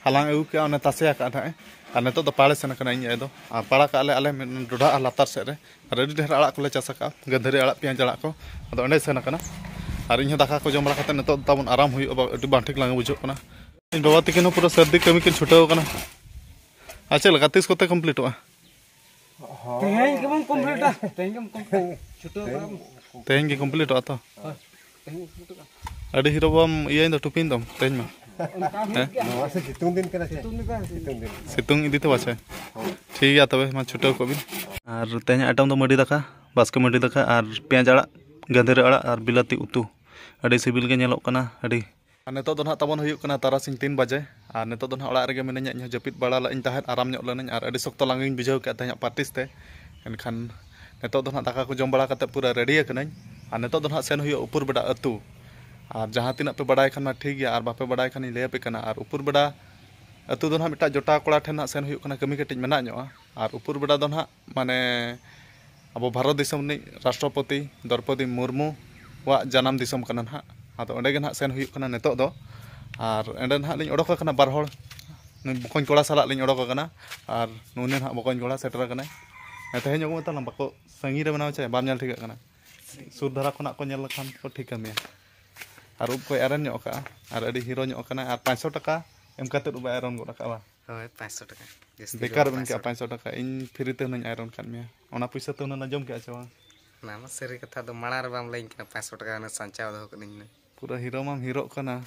ᱦᱟᱞᱟᱝ ᱟᱹᱜᱩ ᱠᱮᱜᱼᱟ, ᱚᱱᱮ ᱛᱟᱥᱮ ᱟᱠᱟᱫ ᱱᱟᱦᱟᱜ ᱮ᱾ ᱟᱨ ᱱᱤᱛᱚᱜ ᱫᱚ ᱯᱟᱲᱮ ᱥᱮᱱ ᱟᱠᱟᱱᱟ ᱤᱧ ᱟᱭᱳ ᱫᱚ᱾ ᱟᱨ ᱯᱟᱲᱟ ᱠᱟᱜᱼᱟ ᱞᱮ ᱟᱞᱮ ᱢᱤᱫ ᱰᱚᱰᱷᱟ ᱟᱨ ᱞᱟᱛᱟᱨ ᱥᱮᱫ ᱨᱮ᱾ ᱟᱨ ᱟᱹᱰᱤ ᱰᱷᱮᱨ ᱟᱲᱟᱜ ᱠᱚᱞᱮ ᱪᱟᱥ ᱟᱠᱟᱫᱼᱟ, ᱜᱟᱹᱫᱷᱟᱹᱨᱤ ᱟᱲᱟᱜ, ᱯᱮᱸᱭᱟᱡᱽ ᱟᱲᱟᱜ ᱠᱚ᱾ ᱟᱫᱚ ᱚᱸᱰᱮ ᱥᱮᱱ ᱟᱠᱟᱱᱟ᱾ ᱟᱨ ᱤᱧ ᱦᱚᱸ ᱫᱟᱠᱟ ᱠᱚ ᱡᱚᱢ ᱵᱟᱲᱟ ᱠᱟᱛᱮᱫ ᱱᱤᱛᱚᱜ ᱫᱚ ᱛᱟᱵᱚᱱ ᱟᱨᱟᱢ ᱦᱩᱭᱩᱜᱼᱟ, ᱟᱹᱰᱤ ᱵᱟᱝ ᱴᱷᱤᱠ ᱞᱟᱸᱜᱟ ᱵᱩᱡᱷᱟᱹᱜ ᱠᱟᱱᱟ᱾ ᱤᱧ ᱵᱟᱵᱟ ᱛᱤᱠᱤᱱ ᱦᱚᱸ ᱯᱩᱨᱟᱹ ᱥᱟᱹᱨᱫᱤ ᱠᱟᱹᱢᱤ ᱠᱤᱱ ᱪᱷᱩᱴᱟᱹᱣ ᱟᱠᱟᱱᱟ᱾ ᱟᱨ ᱪᱮᱫ ᱞᱮᱠᱟ, ᱛᱤᱥ ᱠᱚᱛᱮ ᱠᱚᱢᱯᱞᱤᱴᱚᱜᱼᱟ? ᱛᱮᱦᱮᱧ ᱜᱮᱵᱚᱱ ᱠᱚᱢᱯᱞᱤᱴᱟ, ᱛᱮᱦᱮᱧ ᱜᱮᱵᱚᱱ ᱠᱚᱢᱯᱞᱤᱴᱟ᱾ ᱪᱷᱩᱴᱟᱹᱣ ᱠᱟᱜᱼᱟ ᱵᱚᱱ᱾ ᱛᱮᱦᱮᱧ ᱜᱮ ᱠᱚᱢᱯᱞᱤᱴᱚᱜᱼᱟ ᱛᱚ? ᱦᱳᱭ, ᱛᱮᱦᱮᱧ ᱜᱮ ᱠᱚᱢᱯᱞᱤᱴᱚᱜᱼᱟ᱾ ᱟᱹᱰᱤ ᱦᱤᱨᱳ ᱵᱟᱢ ᱤᱭᱟᱹᱭ ᱫᱚ, ᱴᱩᱯᱤᱱ ᱫᱚᱢ ᱛᱮᱦᱮᱧ ᱢᱟ᱾ ᱚᱱᱠᱟ ᱦᱩᱭᱩᱜ ᱦᱮᱸ? ᱜᱮᱭᱟ᱾ ᱱᱚᱣᱟ ᱥᱮ ᱥᱤᱛᱩᱝ ᱫᱤᱱ ᱠᱟᱱᱟ ᱥᱮ? ᱥᱤᱛᱩᱝ ᱫᱤᱱ ᱠᱟᱱᱟ᱾ ᱥᱤᱛᱩᱝ ᱫᱤᱱ᱾ ᱥᱤᱛᱩᱝ ᱤᱫᱤ ᱛᱮ ᱯᱟᱪᱷᱮ᱾ ᱦᱳᱭ᱾ ᱴᱷᱤᱠ ᱜᱮᱭᱟ ᱛᱚᱵᱮ, ᱢᱟ ᱪᱷᱩᱴᱟᱹᱣ ᱠᱚᱜ ᱵᱤᱱ᱾ ᱟᱨ ᱛᱮᱦᱮᱧᱟᱜ ᱟᱭᱴᱮᱢ ᱫᱚ ᱢᱟᱹᱰᱤ ᱫᱟᱠᱟ, ᱵᱟᱥᱠᱮ ᱢᱟᱹᱰᱤ ᱫᱟᱠᱟ ᱟᱨ ᱯᱮᱸᱭᱟᱡᱽ ᱟᱲᱟᱜ, ᱜᱟᱺᱫᱷᱟᱹᱨᱤ ᱟᱲᱟᱜ ᱟᱨ ᱵᱤᱞᱟᱹᱛᱤ ᱩᱛᱩ᱾ ᱟᱹᱰᱤ ᱥᱤᱵᱤᱞ ᱜᱮ ᱧᱮᱞᱚᱜ ᱠᱟᱱᱟ, ᱟᱹᱰᱤ ᱟᱨ ᱱᱤᱛᱚᱜ ᱫᱚ ᱱᱟᱦᱟᱜ ᱛᱟᱵᱚᱱ ᱦᱩᱭᱩᱜ ᱠᱟᱱᱟ ᱛᱟᱨᱟᱥᱤᱧ ᱛᱤᱱ ᱵᱟᱡᱮ᱾ ᱟᱨ ᱱᱤᱛᱚᱜ ᱫᱚ ᱱᱟᱦᱟᱜ ᱚᱲᱟᱜ ᱨᱮᱜᱮ ᱢᱤᱱᱟᱹᱧᱟ᱾ ᱤᱧ ᱦᱚᱸ ᱡᱟᱹᱯᱤᱫ ᱵᱟᱲᱟ ᱞᱟᱜ ᱤᱧ ᱛᱟᱦᱮᱸᱫ, ᱟᱨᱟᱢ ᱧᱚᱜ ᱞᱮᱱᱟᱹᱧ ᱟᱨ ᱟᱹᱰᱤ ᱥᱚᱠᱛᱚ ᱞᱟᱸᱜᱟᱧ ᱵᱩᱡᱷᱟᱹᱣ ᱠᱮᱫ ᱛᱟᱦᱮᱸᱫ ᱯᱨᱮᱠᱴᱤᱥ ᱛᱮ᱾ ᱮᱱᱠᱷᱟᱱ ᱱᱤᱛᱚᱜ ᱫᱚ ᱱᱟᱦᱟᱜ ᱫᱟᱠᱟ ᱠᱚ ᱡᱚᱢ ᱵᱟᱲᱟ ᱠᱟᱛᱮᱫ ᱯᱩᱨᱟᱹ ᱨᱮᱰᱤ ᱟᱠᱟᱱᱟᱹᱧ᱾ ᱟᱨ ᱱᱤᱛᱚᱜ ᱫᱚ ᱱᱟᱦᱟᱜ ᱥᱮᱱ ᱦᱩᱭᱩᱜᱼᱟ ᱩᱯᱩᱨ ᱵᱮᱰᱟ ᱟᱹᱛᱩ᱾ ᱟᱨ ᱡᱟᱦᱟᱸ ᱛᱤᱱᱟᱹᱜ ᱯᱮ ᱵᱟᱲᱟᱭ ᱠᱷᱟᱱ ᱢᱟ ᱴᱷᱤᱠ ᱜᱮᱭᱟ, ᱟᱨ ᱵᱟᱯᱮ ᱵᱟᱲᱟᱭ ᱠᱷᱟᱱ ᱤᱧ ᱞᱟᱹᱭ ᱟᱯᱮ ᱠᱟᱱᱟ᱾ ᱟᱨ ᱩᱯᱩᱨ ᱵᱮᱰᱟ ᱟᱹᱛᱩ ᱫᱚ ᱱᱟᱦᱟᱜ ᱢᱤᱫᱴᱟᱝ ᱡᱚᱴᱟᱣ ᱠᱚᱲᱟ ᱴᱷᱮᱱ ᱱᱟᱦᱟᱜ ᱥᱮᱱ ᱦᱩᱭᱩᱜ ᱠᱟᱱᱟ, ᱠᱟᱹᱢᱤ ᱠᱟᱹᱴᱤᱡ ᱢᱮᱱᱟᱜ ᱧᱚᱜᱼᱟ᱾ ᱟᱨ ᱩᱯᱩᱨ ᱵᱮᱰᱟ ᱫᱚ ᱱᱟᱦᱟᱜ ᱢᱟᱱᱮ ᱟᱵᱚ ᱵᱷᱟᱨᱚᱛ ᱫᱤᱥᱚᱢ ᱨᱤᱱᱤᱡ ᱨᱟᱥᱴᱨᱚᱯᱚᱛᱤ ᱫᱨᱚᱣᱯᱚᱫᱤ ᱢᱩᱨᱢᱩᱣᱟᱜ ᱡᱟᱱᱟᱢ ᱫᱤᱥᱚᱢ ᱠᱟᱱᱟ ᱱᱟᱦᱟᱜ᱾ ᱟᱫᱚ ᱚᱸᱰᱮ ᱜᱮ ᱱᱟᱦᱟᱜ ᱥᱮᱱ ᱦᱩᱭᱩᱜ ᱠᱟᱱᱟ ᱱᱤᱛᱚᱜ ᱫᱚ᱾ ᱟᱨ ᱚᱸᱰᱮ ᱱᱟᱦᱟᱜ ᱞᱤᱧ ᱚᱰᱚᱠ ᱟᱠᱟᱱᱟ ᱵᱟᱨ ᱦᱚᱲ, ᱱᱩᱭ ᱵᱚᱠᱚᱧ ᱠᱚᱲᱟ ᱥᱟᱞᱟᱜ ᱞᱤᱧ ᱚᱰᱚᱠ ᱟᱠᱟᱱᱟ᱾ ᱟᱨ ᱱᱩᱭ ᱱᱟᱦᱟᱜ ᱵᱚᱠᱚᱧ ᱠᱚᱲᱟ ᱥᱮᱴᱮᱨ ᱟᱠᱟᱱᱟᱭ᱾ ᱦᱮᱸ, ᱛᱮᱦᱮᱧ ᱟᱹᱜᱩ ᱢᱮ ᱛᱟᱞᱟᱝ, ᱵᱟᱠᱚ ᱥᱟᱺᱜᱤᱧ ᱨᱮ ᱢᱮᱱᱟᱢᱟ ᱪᱮ ᱵᱟᱢ ᱧᱮᱞ ᱴᱷᱤᱠᱟᱹᱜ ᱠᱟᱱᱟ? ᱥᱩᱨ ᱫᱷᱟᱨᱟ ᱠᱷᱚᱱᱟᱜ ᱠᱚ ᱧᱮᱞ ᱞᱮᱠᱷᱟᱱ ᱠᱚ ᱴᱷᱤᱠᱟᱹ ᱢᱮᱭᱟ᱾ ᱟᱨ ᱩᱵ ᱠᱚᱭ ᱟᱭᱨᱚᱱ ᱧᱚᱜ ᱟᱠᱟᱜᱼᱟ, ᱟᱨ ᱟᱹᱰᱤ ᱦᱤᱨᱳ ᱧᱚᱜ ᱟᱠᱟᱱᱟᱭ, ᱟᱨ ᱯᱟᱸᱪᱥᱚ ᱴᱟᱠᱟ ᱮᱢ ᱠᱟᱛᱮᱫ ᱩᱵ ᱮ ᱟᱭᱨᱚᱱ ᱜᱚᱫ ᱟᱠᱟᱜᱼᱟ ᱵᱟᱝ? ᱦᱳᱭ, ᱯᱟᱸᱪᱥᱚ ᱴᱟᱠᱟ᱾ ᱡᱟᱹᱥᱛᱤ ᱫᱚ ᱵᱮᱠᱟᱨ ᱵᱟᱝ, ᱮᱢ ᱠᱮᱜᱼᱟ ᱯᱟᱸᱪᱥᱚ ᱴᱟᱠᱟ᱾ ᱯᱟᱸᱪᱥᱚ ᱴᱟᱠᱟ᱾ ᱤᱧ ᱯᱷᱨᱤ ᱛᱮ ᱦᱩᱱᱟᱹᱧ ᱟᱭᱨᱚᱱ ᱠᱟᱫ ᱢᱮᱭᱟ᱾ ᱚᱱᱟ ᱯᱩᱭᱥᱟᱹ ᱛᱮ ᱦᱩᱱᱟᱹᱝ ᱡᱚᱢ ᱠᱮᱜᱼᱟ ᱪᱮ ᱵᱟᱝ? ᱚᱱᱟ ᱢᱟ ᱥᱟᱹᱨᱤ ᱠᱟᱛᱷᱟ, ᱫᱚ ᱢᱟᱲᱟᱝ ᱨᱮ ᱵᱟᱢ ᱞᱟᱹᱭᱟᱹᱧ ᱠᱟᱱᱟ, ᱯᱟᱸᱪᱥᱚ ᱴᱟᱠᱟ ᱦᱩᱱᱟᱹᱝ ᱥᱟᱧᱪᱟᱣ ᱫᱚᱦᱚ ᱠᱟᱹᱱᱟᱹᱧ ᱦᱩᱱᱟᱹᱝ᱾ ᱯᱩᱨᱟᱹ ᱦᱤᱨᱳ ᱢᱟᱢ ᱦᱤᱨᱳᱜ ᱠᱟᱱᱟ,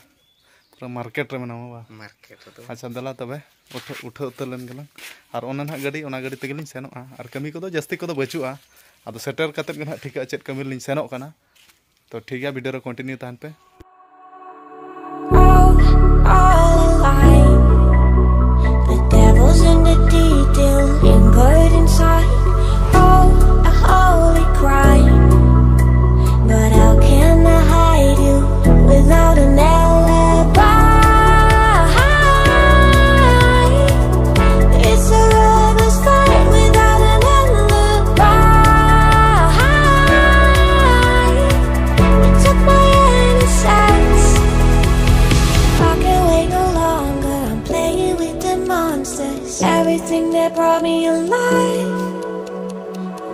ᱯᱩᱨᱟᱹ ᱢᱟᱨᱠᱮᱴ ᱨᱮ ᱢᱮᱱᱟᱢᱟ ᱵᱟ? ᱢᱟᱨᱠᱮᱴ ᱨᱮᱫᱚ᱾ ᱟᱪᱪᱷᱟ, ᱫᱮᱞᱟ ᱛᱚᱵᱮ ᱩᱴᱷᱟᱹ-, ᱩᱴᱷᱟᱹᱣ ᱩᱛᱟᱹᱨ ᱞᱮᱱ ᱜᱮᱞᱟᱝ᱾ ᱟᱨ ᱚᱱᱟ ᱱᱟᱦᱟᱜ ᱜᱟᱹᱰᱤ, ᱚᱱᱟ ᱜᱟᱹᱰᱤ ᱛᱮᱜᱮᱞᱤᱧ ᱥᱮᱱᱚᱜᱼᱟ᱾ ᱟᱨ ᱠᱟᱹᱢᱤ ᱠᱚᱫᱚ ᱡᱟᱹᱥᱛᱤ ᱠᱚᱫᱚ ᱵᱟᱹᱪᱩᱜᱼᱟ᱾ ᱟᱫᱚ ᱥᱮᱴᱮᱨ ᱠᱟᱛᱮᱫ ᱜᱮ ᱱᱟᱦᱟᱜ ᱴᱷᱤᱠᱟᱹᱜᱼᱟ ᱪᱮᱫ ᱠᱟᱹᱢᱤ ᱨᱮᱞᱤᱧ ᱥᱮᱱᱚᱜ ᱠᱟᱱᱟ᱾ ᱛᱚ ᱴᱷᱤᱠ ᱜᱮᱭᱟ, ᱵᱷᱤᱰᱤᱭᱳ ᱨᱮ ᱠᱚᱱᱴᱤᱱᱤᱭᱩ ᱛᱟᱦᱮᱱ ᱯᱮ᱾ All, all alive. The devil's in the detail, inward inside. Oh, a holy crime. But how can I hide you without an alibi? It's a rubber stamp without an alibi. You took my innocence. I can't wait no longer. I'm playing with the monsters. Everything that brought me alive.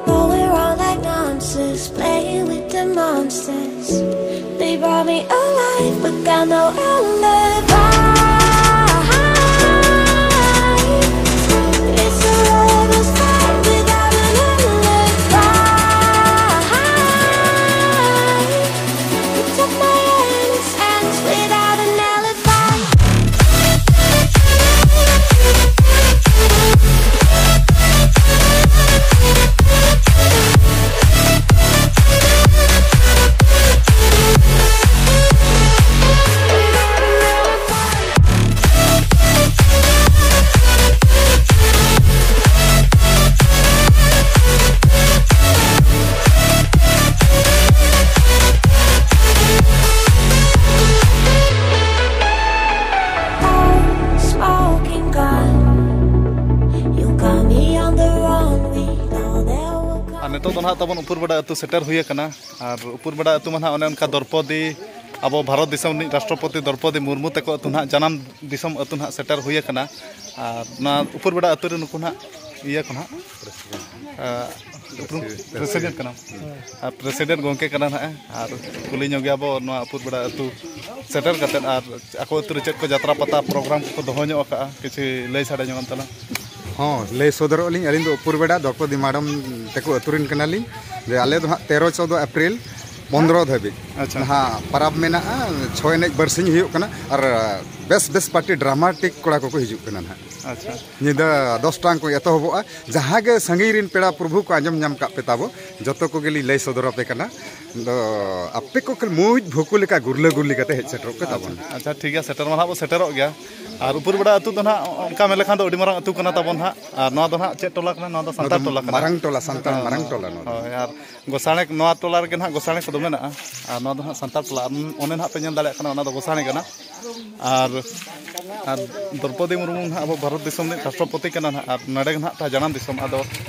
But we're all like monsters, playing with the monsters. They brought me alive, but got no alibi. It's a rubber stamp without an alibi. You took my innocence without an alibi. ᱱᱤᱛᱚᱜ ᱫᱚ ᱱᱟᱦᱟᱜ ᱛᱟᱵᱚᱱ ᱩᱯᱩᱨᱵᱮᱰᱟ ᱟᱹᱛᱩ ᱥᱮᱴᱮᱨ ᱦᱩᱭ ᱟᱠᱟᱱᱟ᱾ ᱟᱨ ᱩᱯᱩᱨᱵᱮᱰᱟ ᱟᱹᱛᱩ ᱢᱟ ᱱᱟᱦᱟᱜ ᱚᱱᱮ ᱚᱱᱠᱟ ᱫᱨᱚᱯᱚᱫᱤ, ᱟᱵᱚ ᱵᱷᱟᱨᱚᱛ ᱫᱤᱥᱚᱢ ᱨᱤᱱᱤᱡ ᱨᱟᱥᱴᱨᱚᱯᱚᱛᱤ ᱫᱨᱚᱯᱚᱫᱤ ᱢᱩᱨᱢᱩ ᱛᱟᱠᱚ ᱟᱹᱛᱩ ᱱᱟᱦᱟᱜ, ᱡᱟᱱᱟᱢ ᱫᱤᱥᱚᱢ ᱟᱹᱛᱩ ᱱᱟᱦᱟᱜ ᱥᱮᱴᱮᱨ ᱦᱩᱭ ᱟᱠᱟᱱᱟ᱾ ᱟᱨ ᱱᱚᱣᱟ ᱩᱯᱩᱨᱵᱮᱰᱟ ᱟᱹᱛᱩ ᱨᱮ ᱱᱩᱠᱩ ᱱᱟᱦᱟᱜ ᱤᱭᱟᱹ ᱠᱚ ᱱᱟᱦᱟᱜ, ᱟᱨ ᱩᱯᱨᱩᱢ ᱯᱨᱮᱥᱤᱰᱮᱱᱴ ᱠᱟᱱᱟ᱾ ᱟᱨ ᱯᱨᱮᱥᱤᱰᱮᱱᱴ ᱜᱚᱢᱠᱮ ᱠᱟᱱᱟ ᱱᱟᱦᱟᱜ᱾ ᱟᱨ ᱠᱩᱞᱤ ᱧᱚᱜᱮᱭᱟ ᱵᱚ ᱱᱚᱣᱟ ᱩᱯᱩᱨᱵᱮᱰᱟ ᱟᱹᱛᱩ ᱥᱮᱴᱮᱨ ᱠᱟᱛᱮᱫ, ᱟᱨ ᱟᱠᱚ ᱟᱹᱛᱩ ᱨᱮ ᱪᱮᱫ ᱠᱚ ᱡᱟᱛᱨᱟ ᱯᱟᱛᱟ ᱯᱨᱳᱜᱨᱟᱢ ᱠᱚᱠᱚ ᱫᱚᱦᱚ ᱧᱚᱜ ᱟᱠᱟᱫᱼᱟ, ᱠᱤᱪᱷᱩ ᱞᱟᱹᱭ ᱥᱟᱰᱮ ᱧᱚᱜ ᱟᱢ ᱛᱟᱞᱟᱝ᱾ ᱦᱚᱸ, ᱞᱟᱹᱭ ᱥᱚᱫᱚᱨᱚᱜ ᱟᱹᱞᱤᱧ᱾ ᱟᱹᱞᱤᱧ ᱫᱚ ᱩᱯᱩᱨᱵᱮᱰᱟ ᱫᱨᱚᱯᱚᱫᱤ ᱢᱟᱰᱚᱢ ᱛᱟᱠᱚ ᱟᱹᱛᱩ ᱨᱮᱱ ᱠᱟᱱᱟᱞᱤᱧ᱾ ᱡᱮ ᱟᱞᱮ ᱫᱚ ᱦᱟᱸᱜ ᱛᱮᱨᱚ ᱪᱳᱫᱽᱫᱚ ᱮᱯᱨᱤᱞ ᱯᱚᱱᱫᱽᱨᱚ ᱫᱷᱟᱹᱵᱤᱡ ᱟᱪᱪᱷᱟ᱾ ᱱᱟᱦᱟᱜ ᱯᱟᱨᱟᱵᱽ ᱢᱮᱱᱟᱜᱼᱟ᱾ ᱪᱷᱚ ᱮᱱᱮᱡ ᱵᱟᱨᱥᱤᱧ ᱦᱩᱭᱩᱜ ᱠᱟᱱᱟ᱾ ᱟᱨ ᱵᱮᱥ ᱵᱮᱥ ᱯᱟᱨᱴᱤ ᱰᱨᱟᱢᱟᱴᱤᱠ ᱠᱚᱲᱟ ᱠᱚᱠᱚ ᱦᱤᱡᱩᱜ ᱠᱟᱱᱟ ᱱᱟᱦᱟᱜ᱾ ᱟᱪᱪᱷᱟ᱾ ᱧᱤᱫᱟᱹ ᱫᱚᱥ ᱴᱟᱲᱟᱝ ᱠᱚ ᱮᱛᱚᱦᱚᱵᱚᱜᱼᱟ᱾ ᱡᱟᱦᱟᱸ ᱜᱮ ᱥᱟᱺᱜᱤᱧ ᱨᱮᱱ ᱯᱮᱲᱟ ᱯᱨᱚᱵᱷᱩ ᱠᱚ ᱟᱸᱡᱚᱢ ᱧᱟᱢ ᱠᱟᱜ ᱯᱮ ᱛᱟᱵᱚ, ᱡᱚᱛᱚ ᱠᱚᱜᱮ ᱞᱤᱧ ᱞᱟᱹᱭ ᱥᱚᱫᱚᱨ ᱟᱯᱮ ᱠᱟᱱᱟ᱾ ᱫᱚ ᱟᱯᱮ ᱠᱚ ᱠᱷᱟᱹᱞᱤ ᱢᱩᱡᱽ ᱵᱷᱩᱠᱩ ᱞᱮᱠᱟ ᱜᱩᱨᱞᱟᱹ ᱜᱩᱨᱞᱤ ᱠᱟᱛᱮ ᱦᱮᱡ ᱥᱮᱴᱮᱨᱚᱜ ᱯᱮ ᱛᱟᱵᱚᱱ᱾ ᱟᱪᱪᱷᱟ, ᱴᱷᱤᱠ ᱜᱮᱭᱟ, ᱥᱮᱴᱮᱨ ᱢᱟ ᱱᱟᱦᱟᱜ ᱵᱚ ᱥᱮᱴᱮᱨᱚᱜ ᱜᱮᱭᱟ᱾ ᱟᱨ ᱩᱯᱩᱨᱵᱮᱰᱟ ᱟᱹᱛᱩ ᱫᱚ ᱱᱟᱦᱟᱜ ᱚᱱᱠᱟ ᱢᱮᱱ ᱞᱮᱠᱷᱟᱱ ᱫᱚ ᱟᱹᱰᱤ ᱢᱟᱨᱟᱝ ᱟᱹᱛᱩ ᱠᱟᱱᱟ ᱛᱟᱵᱚᱱ ᱱᱟᱦᱟᱜ᱾ ᱟᱨ ᱱᱚᱣᱟ ᱫᱚ ᱱᱟᱦᱟᱜ ᱪᱮᱫ ᱴᱚᱞᱟ ᱠᱟᱱᱟ? ᱱᱚᱣᱟ ᱫᱚ ᱱᱚᱣᱟ ᱥᱟᱱᱛᱟᱲ ᱫᱚ ᱴᱚᱞᱟ ᱠᱟᱱᱟ᱾ ᱢᱟᱨᱟᱝ ᱴᱚᱞᱟ, ᱥᱟᱱᱛᱟᱲ ᱦᱮᱸ, ᱢᱟᱨᱟᱝ ᱴᱚᱞᱟ ᱱᱚᱣᱟ ᱫᱚ᱾ ᱦᱳᱭ, ᱟᱨ ᱜᱚᱥᱟᱬᱮ, ᱱᱚᱣᱟ ᱴᱚᱞᱟ ᱨᱮᱜᱮ ᱱᱟᱦᱟᱜ ᱜᱚᱥᱟᱬᱮ ᱠᱚᱫᱚ ᱢᱮᱱᱟᱜᱼᱟ᱾ ᱟᱨ ᱱᱚᱣᱟ ᱫᱚ ᱱᱟᱦᱟᱜ ᱥᱟᱱᱛᱟᱲ ᱴᱚᱞᱟ᱾ ᱟᱨ ᱚᱱᱮ ᱱᱟᱦᱟᱜ ᱯᱮ ᱧᱮᱞ ᱫᱟᱲᱮᱭᱟᱜ ᱠᱟᱱᱟ, ᱚᱱᱟ ᱫᱚ ᱜᱚᱥᱟᱬᱮ ᱠᱟᱱᱟ᱾ ᱟᱨ, ᱟᱨ ᱫᱨᱚᱯᱚᱫᱤ ᱢᱩᱨᱢᱩ ᱱᱟᱦᱟᱜ ᱟᱵᱚ ᱵᱷᱟᱨᱚᱛ ᱫᱤᱥᱚᱢ ᱨᱤᱱᱤᱡ ᱨᱟᱥᱴᱨᱚᱯᱚᱛᱤ ᱠᱟᱱᱟ ᱱᱟᱦᱟᱜ, ᱟᱨ ᱱᱚᱰᱮ ᱜᱮ ᱱᱟᱦᱟᱜ ᱛᱟᱭ ᱡᱟᱱᱟᱢ ᱫᱤᱥᱚᱢ᱾ ᱟᱫᱚ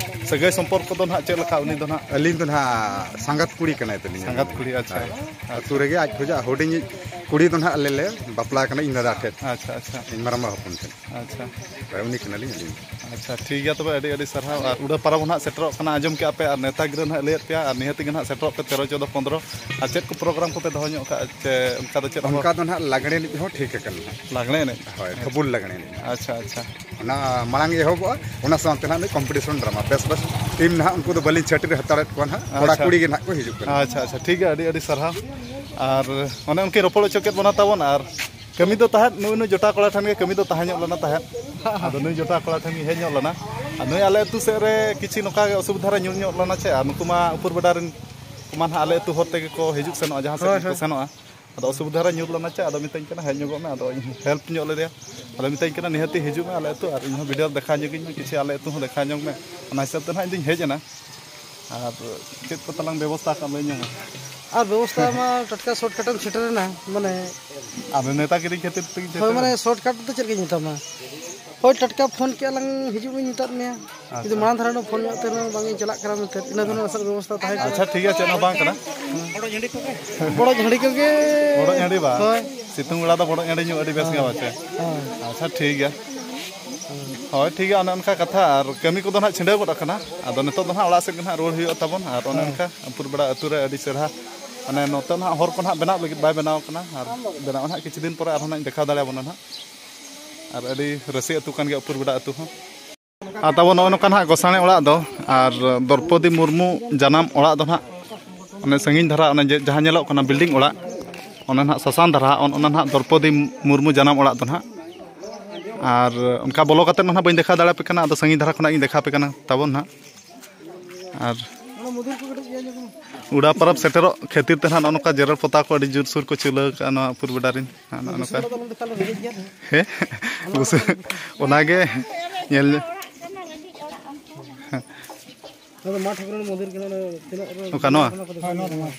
ᱥᱟᱹᱜᱟᱹᱭ ᱥᱚᱢᱯᱚᱨᱠᱚ ᱫᱚ ᱱᱟᱦᱟᱜ ᱪᱮᱫ ᱞᱮᱠᱟ ᱩᱱᱤ ᱫᱚ ᱱᱟᱦᱟᱜ? ᱟᱹᱞᱤᱧ ᱫᱚ ᱱᱟᱦᱟᱜ ᱥᱟᱸᱜᱟᱛ ᱠᱩᱲᱤ ᱠᱟᱱᱟᱭ ᱛᱟᱹᱞᱤᱧᱟ᱾ ᱥᱟᱸᱜᱟᱛ ᱠᱩᱲᱤ, ᱟᱪᱪᱷᱟ᱾ ᱦᱳᱭ᱾ ᱟᱹᱛᱩ ᱨᱮᱜᱮ ᱟᱡ ᱠᱷᱚᱱᱟᱜ ᱦᱩᱰᱤᱧᱤᱡ ᱠᱩᱲᱤ ᱫᱚ ᱱᱟᱦᱟᱜ ᱟᱞᱮ ᱞᱮ ᱵᱟᱯᱞᱟ ᱠᱟᱱᱟ ᱤᱧ ᱫᱟᱫᱟ ᱴᱷᱮᱱ᱾ ᱟᱪᱪᱷᱟ, ᱟᱪᱪᱷᱟ᱾ ᱤᱧ ᱢᱟᱨᱟᱝᱵᱟ ᱦᱚᱯᱚᱱ ᱴᱷᱮᱱ᱾ ᱟᱪᱪᱷᱟ᱾ ᱦᱳᱭ, ᱩᱱᱤ ᱠᱟᱱᱟᱞᱤᱧ ᱟᱹᱞᱤᱧ᱾ ᱟᱪᱪᱷᱟ, ᱴᱷᱤᱠ ᱜᱮᱭᱟ ᱛᱚᱵᱮ, ᱟᱹᱰᱤ ᱟᱹᱰᱤ ᱥᱟᱨᱦᱟᱣ᱾ ᱟᱨ ᱩᱰᱟᱹ ᱯᱟᱨᱟᱵᱽ ᱦᱚᱸ ᱱᱟᱦᱟᱜ ᱥᱮᱴᱮᱨᱚᱜ ᱠᱟᱱᱟ, ᱟᱸᱡᱚᱢ ᱠᱮᱜᱼᱟ ᱯᱮ, ᱟᱨ ᱱᱮᱣᱛᱟ ᱜᱤᱨᱟᱹ ᱱᱟᱦᱟᱜ ᱞᱟᱹᱭᱟᱫ ᱯᱮᱭᱟ, ᱟᱨ ᱱᱤᱦᱟᱹᱛ ᱜᱮ ᱱᱟᱦᱟᱜ ᱥᱮᱴᱮᱨᱚᱜ ᱯᱮ ᱛᱮᱨᱚ, ᱪᱳᱫᱽᱫᱚ, ᱯᱚᱱᱫᱽᱨᱚ᱾ ᱟᱨ ᱪᱮᱫ ᱠᱚ ᱯᱨᱳᱜᱨᱟᱢ ᱠᱚᱯᱮ ᱫᱚᱦᱚ ᱧᱚᱜ ᱠᱟᱜᱼᱟ, ᱪᱮ ᱚᱱᱠᱟ ᱫᱚ ᱪᱮᱫ ᱦᱚᱸ? ᱚᱱᱠᱟ ᱫᱚ ᱱᱟᱦᱟᱜ ᱞᱟᱜᱽᱬᱮ ᱮᱱᱮᱡ ᱦᱚᱸ ᱴᱷᱤᱠ ᱟᱠᱟᱱᱟ ᱱᱟᱦᱟᱜ᱾ ᱞᱟᱜᱽᱬᱮ ᱮᱱᱮᱡ? ᱦᱳᱭ, ᱟᱪᱪᱷᱟ᱾ ᱯᱷᱟᱹᱜᱩᱱ ᱞᱟᱜᱽᱬᱮ ᱮᱱᱮᱡ᱾ ᱟᱪᱪᱷᱟ, ᱟᱪᱪᱷᱟ᱾ ᱚᱱᱟ ᱢᱟᱲᱟᱝ ᱮᱦᱚᱵᱚᱜᱼᱟ, ᱚᱱᱟ ᱥᱟᱶᱛᱮ ᱱᱟᱦᱟᱜ ᱢᱤᱫ ᱠᱚᱢᱯᱤᱴᱤᱥᱚᱱ ᱰᱨᱟᱢᱟ, ᱵᱮᱥ ᱵᱮᱥ ᱴᱤᱢ ᱱᱟᱦᱟᱜ ᱩᱱᱠᱩ ᱫᱚ ᱵᱟᱹᱞᱤᱧ ᱪᱷᱟᱹᱴᱤᱨ ᱦᱟᱛᱟᱲᱮᱫ ᱠᱚᱣᱟ ᱱᱟᱦᱟᱜ, ᱠᱚᱲᱟ ᱟᱪᱪᱷᱟ᱾ ᱠᱩᱲᱤ ᱜᱮ ᱱᱟᱦᱟᱜ ᱠᱚ ᱦᱤᱡᱩᱜ ᱠᱟᱱᱟ᱾ ᱟᱪᱪᱷᱟ, ᱟᱪᱪᱷᱟ, ᱴᱷᱤᱠ ᱜᱮᱭᱟ, ᱟᱹᱰᱤ ᱟᱹᱰᱤ ᱥᱟᱨᱦᱟᱣ᱾ ᱟᱨ ᱚᱱᱮ ᱩᱱᱠᱤᱱ ᱨᱚᱯᱚᱲ ᱦᱚᱪᱚ ᱠᱮᱫ ᱵᱚᱱᱟ ᱛᱟᱵᱚᱱ, ᱟᱨ ᱠᱟᱹᱢᱤ ᱫᱚ ᱛᱟᱦᱮᱸᱫ ᱱᱩᱭ, ᱱᱩᱭ ᱡᱚᱴᱟᱣ ᱠᱚᱲᱟ ᱴᱷᱮᱱ ᱜᱮ ᱠᱟᱹᱢᱤ ᱫᱚ ᱛᱟᱦᱮᱸ ᱧᱚᱜ ᱞᱮᱱᱟ ᱛᱟᱦᱮᱸᱫ᱾ ᱟᱫᱚ ᱱᱩᱭ ᱡᱚᱴᱟᱣ ᱠᱚᱲᱟ ᱴᱷᱮᱱ ᱜᱮ ᱦᱮᱡ ᱧᱚᱜ ᱞᱮᱱᱟ᱾ ᱟᱨ ᱱᱩᱭ ᱟᱞᱮ ᱟᱹᱛᱩ ᱥᱮᱫ ᱨᱮ ᱠᱤᱪᱷᱤ ᱱᱚᱝᱠᱟ ᱜᱮ ᱚᱥᱩᱵᱤᱫᱷᱟ ᱨᱮ ᱧᱩᱨ ᱧᱚᱜ ᱞᱮᱱᱟ ᱪᱮ, ᱟᱨ ᱱᱩᱠᱩ ᱢᱟ ᱩᱯᱩᱨ ᱵᱮᱰᱟ ᱨᱮᱱ ᱠᱚᱢᱟ ᱱᱟᱦᱟᱜ ᱟᱞᱮ ᱟᱹᱛᱩ ᱦᱚᱨ ᱛᱮᱜᱮ ᱠᱚ ᱦᱤᱡᱩᱜ ᱥᱮᱱᱚᱜᱼᱟ, ᱡᱟᱦᱟᱸ ᱥᱮᱫ ᱦᱳᱭ, ᱜᱮᱠᱚ ᱦᱳᱭ᱾ ᱥᱮᱱᱚᱜᱼᱟ᱾ ᱟᱫᱚ ᱚᱥᱩᱵᱤᱫᱷᱟ ᱨᱮ ᱧᱩᱨ ᱞᱮᱱᱟ ᱪᱮ, ᱟᱫᱚ ᱢᱤᱛᱟᱹᱧ ᱠᱟᱱᱟ, "ᱦᱮᱡ ᱧᱚᱜᱚᱜ ᱢᱮ, ᱟᱫᱚ ᱤᱧ ᱦᱮᱞᱯ ᱧᱚᱜ ᱞᱮᱫᱮᱭᱟ᱾" ᱟᱫᱚ ᱢᱤᱛᱟᱹᱧ ᱠᱟᱱᱟ, "ᱱᱤᱦᱟᱹᱛᱤ ᱦᱤᱡᱩᱜ ᱢᱮ ᱟᱞᱮ ᱟᱹᱛᱩ, ᱟᱨ ᱤᱧ ᱦᱚᱸ ᱵᱷᱤᱰᱤᱭᱳ ᱫᱮᱠᱷᱟᱣ ᱧᱚᱜᱤᱧ ᱢᱮ, ᱠᱤᱪᱷᱤ ᱟᱞᱮ ᱟᱹᱛᱩ ᱦᱚᱸ ᱫᱮᱠᱷᱟᱣ ᱧᱚᱜ ᱢᱮ᱾" ᱚᱱᱟ ᱦᱤᱥᱟᱹᱵ ᱛᱮ ᱱᱟᱦᱟᱜ ᱤᱧ ᱫᱩᱧ ᱦᱮᱡ ᱮᱱᱟ᱾ ᱟᱨ ᱪᱮᱫ ᱠᱚ ᱛᱟᱞᱟᱝ ᱵᱮᱵᱚᱥᱛᱷᱟ ᱟᱠᱟᱫ ᱞᱟᱹᱭ ᱧᱚᱜ ᱢᱮ᱾ ᱟᱨ ᱵᱮᱵᱚᱥᱛᱷᱟ ᱢᱟ ᱴᱟᱴᱠᱟ ᱥᱚᱨᱴᱠᱟᱴ ᱮᱢ ᱥᱮᱴᱮᱨ ᱮᱱᱟ, ᱢᱟᱱᱮ ᱟᱫᱚ ᱱᱮᱛᱟ ᱠᱤᱨᱤᱧ ᱠᱷᱟᱹᱛᱤᱨ ᱛᱮᱜᱮ ᱦᱳᱭ, ᱥᱮᱴᱮᱨ ᱢᱟᱱᱮ ᱮᱱᱟ᱾ ᱥᱚᱨᱴᱠᱟᱴ ᱫᱚ ᱪᱮᱫ ᱞᱮᱠᱟᱧ ᱢᱮᱛᱟᱢᱟ? ᱦᱳᱭ, ᱴᱟᱴᱠᱟ ᱯᱷᱳᱱ ᱠᱮᱜᱼᱟ ᱞᱟᱝ, ᱦᱤᱡᱩᱜ ᱢᱮ ᱢᱮᱛᱟᱫ ᱢᱮᱭᱟ᱾ ᱡᱩᱫᱤ ᱟᱪᱪᱷᱟ᱾ ᱢᱟᱲᱟᱝ ᱫᱷᱟᱨᱟ ᱯᱷᱳᱱ ᱧᱚᱜ ᱛᱮ ᱨᱮᱦᱚᱸ ᱵᱟᱝ ᱤᱧ ᱪᱟᱞᱟᱜ ᱠᱟᱱᱟ ᱢᱮᱱᱛᱮ, ᱤᱱᱟᱹ ᱫᱷᱟᱹᱵᱤᱡ ᱟᱥᱟᱨ ᱵᱮᱵᱚᱥᱛᱷᱟ ᱛᱟᱦᱮᱸ ᱠᱟᱱᱟ᱾ ᱟᱪᱪᱷᱟ, ᱴᱷᱤᱠ ᱜᱮᱭᱟ, ᱪᱮᱫ ᱦᱚᱸ ᱵᱟᱝ ᱠᱟᱱᱟ᱾ ᱵᱚᱲᱚ ᱡᱷᱟᱹᱲᱤ ᱠᱚᱜᱮ᱾ ᱵᱚᱲᱚ ᱡᱷᱟᱹᱲᱤ ᱵᱟ? ᱦᱳᱭ᱾ ᱥᱤᱛᱩᱝ ᱵᱮᱲᱟ ᱫᱚ ᱵᱚᱲᱚ ᱡᱷᱟᱹᱲᱤ ᱧᱩ ᱟᱹᱰᱤ ᱵᱮᱥ ᱜᱮ ᱵᱟᱪᱮ? ᱦᱳᱭ᱾ ᱟᱪᱪᱷᱟ, ᱴᱷᱤᱠ ᱜᱮᱭᱟ᱾ ᱦᱳᱭ, ᱴᱷᱤᱠ ᱜᱮᱭᱟ, ᱚᱱᱮ ᱚᱱᱠᱟ ᱠᱟᱛᱷᱟ᱾ ᱟᱨ ᱠᱟᱹᱢᱤ ᱠᱚᱫᱚ ᱱᱟᱦᱟᱜ ᱪᱷᱤᱰᱟᱹᱣ ᱜᱚᱫ ᱟᱠᱟᱱᱟ᱾ ᱟᱫᱚ ᱱᱤᱛᱚᱜ ᱫᱚ ᱱᱟᱦᱟᱜ ᱚᱲᱟᱜ ᱥᱮᱫ ᱜᱮ ᱱᱟᱦᱟᱜ ᱨᱩᱣᱟᱹᱲ ᱦᱩᱭᱩᱜᱼᱟ ᱛᱟᱵᱚᱱ᱾ ᱟᱨ ᱚᱱᱮ ᱦᱳᱭ᱾ ᱚᱱᱠᱟ ᱟᱹᱯᱩᱨ ᱵᱮᱲᱟ ᱟᱹᱛᱩ ᱨᱮ ᱟᱹᱰᱤ ᱪᱮᱦᱨᱟ, ᱢᱟᱱᱮ ᱱᱚᱛᱮ ᱱᱟᱦᱟᱜ ᱦᱚᱨ ᱠᱚ ᱱᱟᱦᱟᱜ ᱵᱮᱱᱟᱣ ᱞᱟᱹᱜᱤᱫ ᱵᱟᱭ ᱵᱮᱱᱟᱣ ᱠᱟᱱᱟ᱾ ᱟᱨ ᱵᱮᱱᱟᱣ ᱱᱟᱦᱟᱜ ᱠᱤᱪᱷᱩ ᱫᱤᱱ ᱯᱚᱨᱮ ᱟᱨᱦᱚᱸ ᱱᱟᱦᱟᱜ ᱤᱧ ᱫᱮᱠᱷᱟᱣ ᱫᱟᱲᱮᱭᱟᱵᱚᱱᱟ ᱱᱟᱦᱟᱜ᱾ ᱟᱨ ᱟᱹᱰᱤ ᱨᱟᱹᱥᱤ ᱟᱹᱛᱩ ᱠᱟᱱ ᱜᱮᱭᱟ ᱩᱯᱩᱨ ᱵᱮᱲᱟ ᱟᱹᱛᱩ ᱦᱚᱸ᱾ ᱟᱨ ᱛᱟᱵᱚ ᱱᱚᱜᱼᱚ ᱱᱚᱝᱠᱟ ᱱᱟᱦᱟᱜ ᱜᱚᱥᱟᱬᱮ ᱚᱲᱟᱜ ᱫᱚ, ᱟᱨ ᱫᱨᱚᱯᱚᱫᱤ ᱢᱩᱨᱢᱩ ᱡᱟᱱᱟᱢ ᱚᱲᱟᱜ ᱫᱚ ᱱᱟᱦᱟᱜ ᱚᱱᱮ ᱥᱟᱺᱜᱤᱧ ᱫᱷᱟᱨᱟ, ᱚᱱᱮ ᱡᱮ ᱡᱟᱦᱟᱸ ᱧᱮᱞᱚᱜ ᱠᱟᱱᱟ building ᱚᱲᱟᱜ, ᱚᱱᱟ ᱱᱟᱦᱟᱜ ᱥᱟᱥᱟᱱ ᱫᱷᱟᱨᱟ, ᱚᱱ-, ᱚᱱᱟ ᱱᱟᱦᱟᱜ ᱫᱨᱚᱯᱚᱫᱤ ᱢᱩᱨᱢᱩ ᱡᱟᱱᱟᱢ ᱚᱲᱟᱜ ᱫᱚ ᱱᱟᱦᱟᱜ᱾ ᱟᱨ ᱚᱱᱠᱟ ᱵᱚᱞᱚ ᱠᱟᱛᱮᱫ ᱢᱟ ᱱᱟᱦᱟᱜ ᱵᱟᱹᱧ ᱫᱮᱠᱷᱟᱣ ᱫᱟᱲᱮᱭᱟᱯᱮ ᱠᱟᱱᱟ, ᱟᱫᱚ ᱥᱟᱺᱜᱤᱧ ᱫᱷᱟᱨᱟ ᱠᱷᱚᱱᱟᱜ ᱤᱧ ᱫᱮᱠᱷᱟᱣ ᱯᱮ ᱠᱟᱱᱟ ᱛᱟᱵᱚᱱ ᱱᱟᱦᱟᱜ᱾ ᱟᱨ ᱚᱲᱟ ᱯᱚᱨᱚᱵᱽ ᱥᱮᱴᱮᱨᱚᱜ ᱠᱷᱟᱹᱛᱤᱨ ᱛᱮ ᱱᱟᱦᱟᱜ ᱱᱚᱜᱼᱚ ᱱᱚᱝᱠᱟ ᱡᱮᱨᱮᱲ ᱯᱚᱛᱟᱣ ᱠᱚ ᱟᱹᱰᱤ ᱡᱳᱨᱥᱳᱨ ᱠᱚ ᱪᱩᱞᱟᱹᱣ ᱠᱟᱜᱼᱟ ᱱᱚᱣᱟ ᱩᱯᱩᱨ ᱵᱮᱰᱟ ᱨᱮᱱ᱾ ᱦᱮᱸ, ᱱᱚᱜᱼᱚ ᱱᱚᱝᱠᱟ᱾ ᱦᱮᱸ, ᱵᱩᱥᱩᱵ, ᱚᱱᱟᱜᱮ ᱧᱮᱞ ᱧᱚᱜ᱾ ᱚᱱᱟ ᱫᱚ ᱢᱟ ᱴᱷᱟᱹᱠᱨᱟᱹᱱ ᱢᱚᱱᱫᱤᱨ ᱠᱟᱱᱟ, ᱚᱱᱟ ᱛᱤᱱᱟᱹᱜ ᱨᱮ ᱚᱠᱟ ᱱᱚᱣᱟ? ᱚᱱᱟ ᱠᱚᱫᱚ ᱵᱟᱝ ᱜᱟᱱᱚᱜᱼᱟ᱾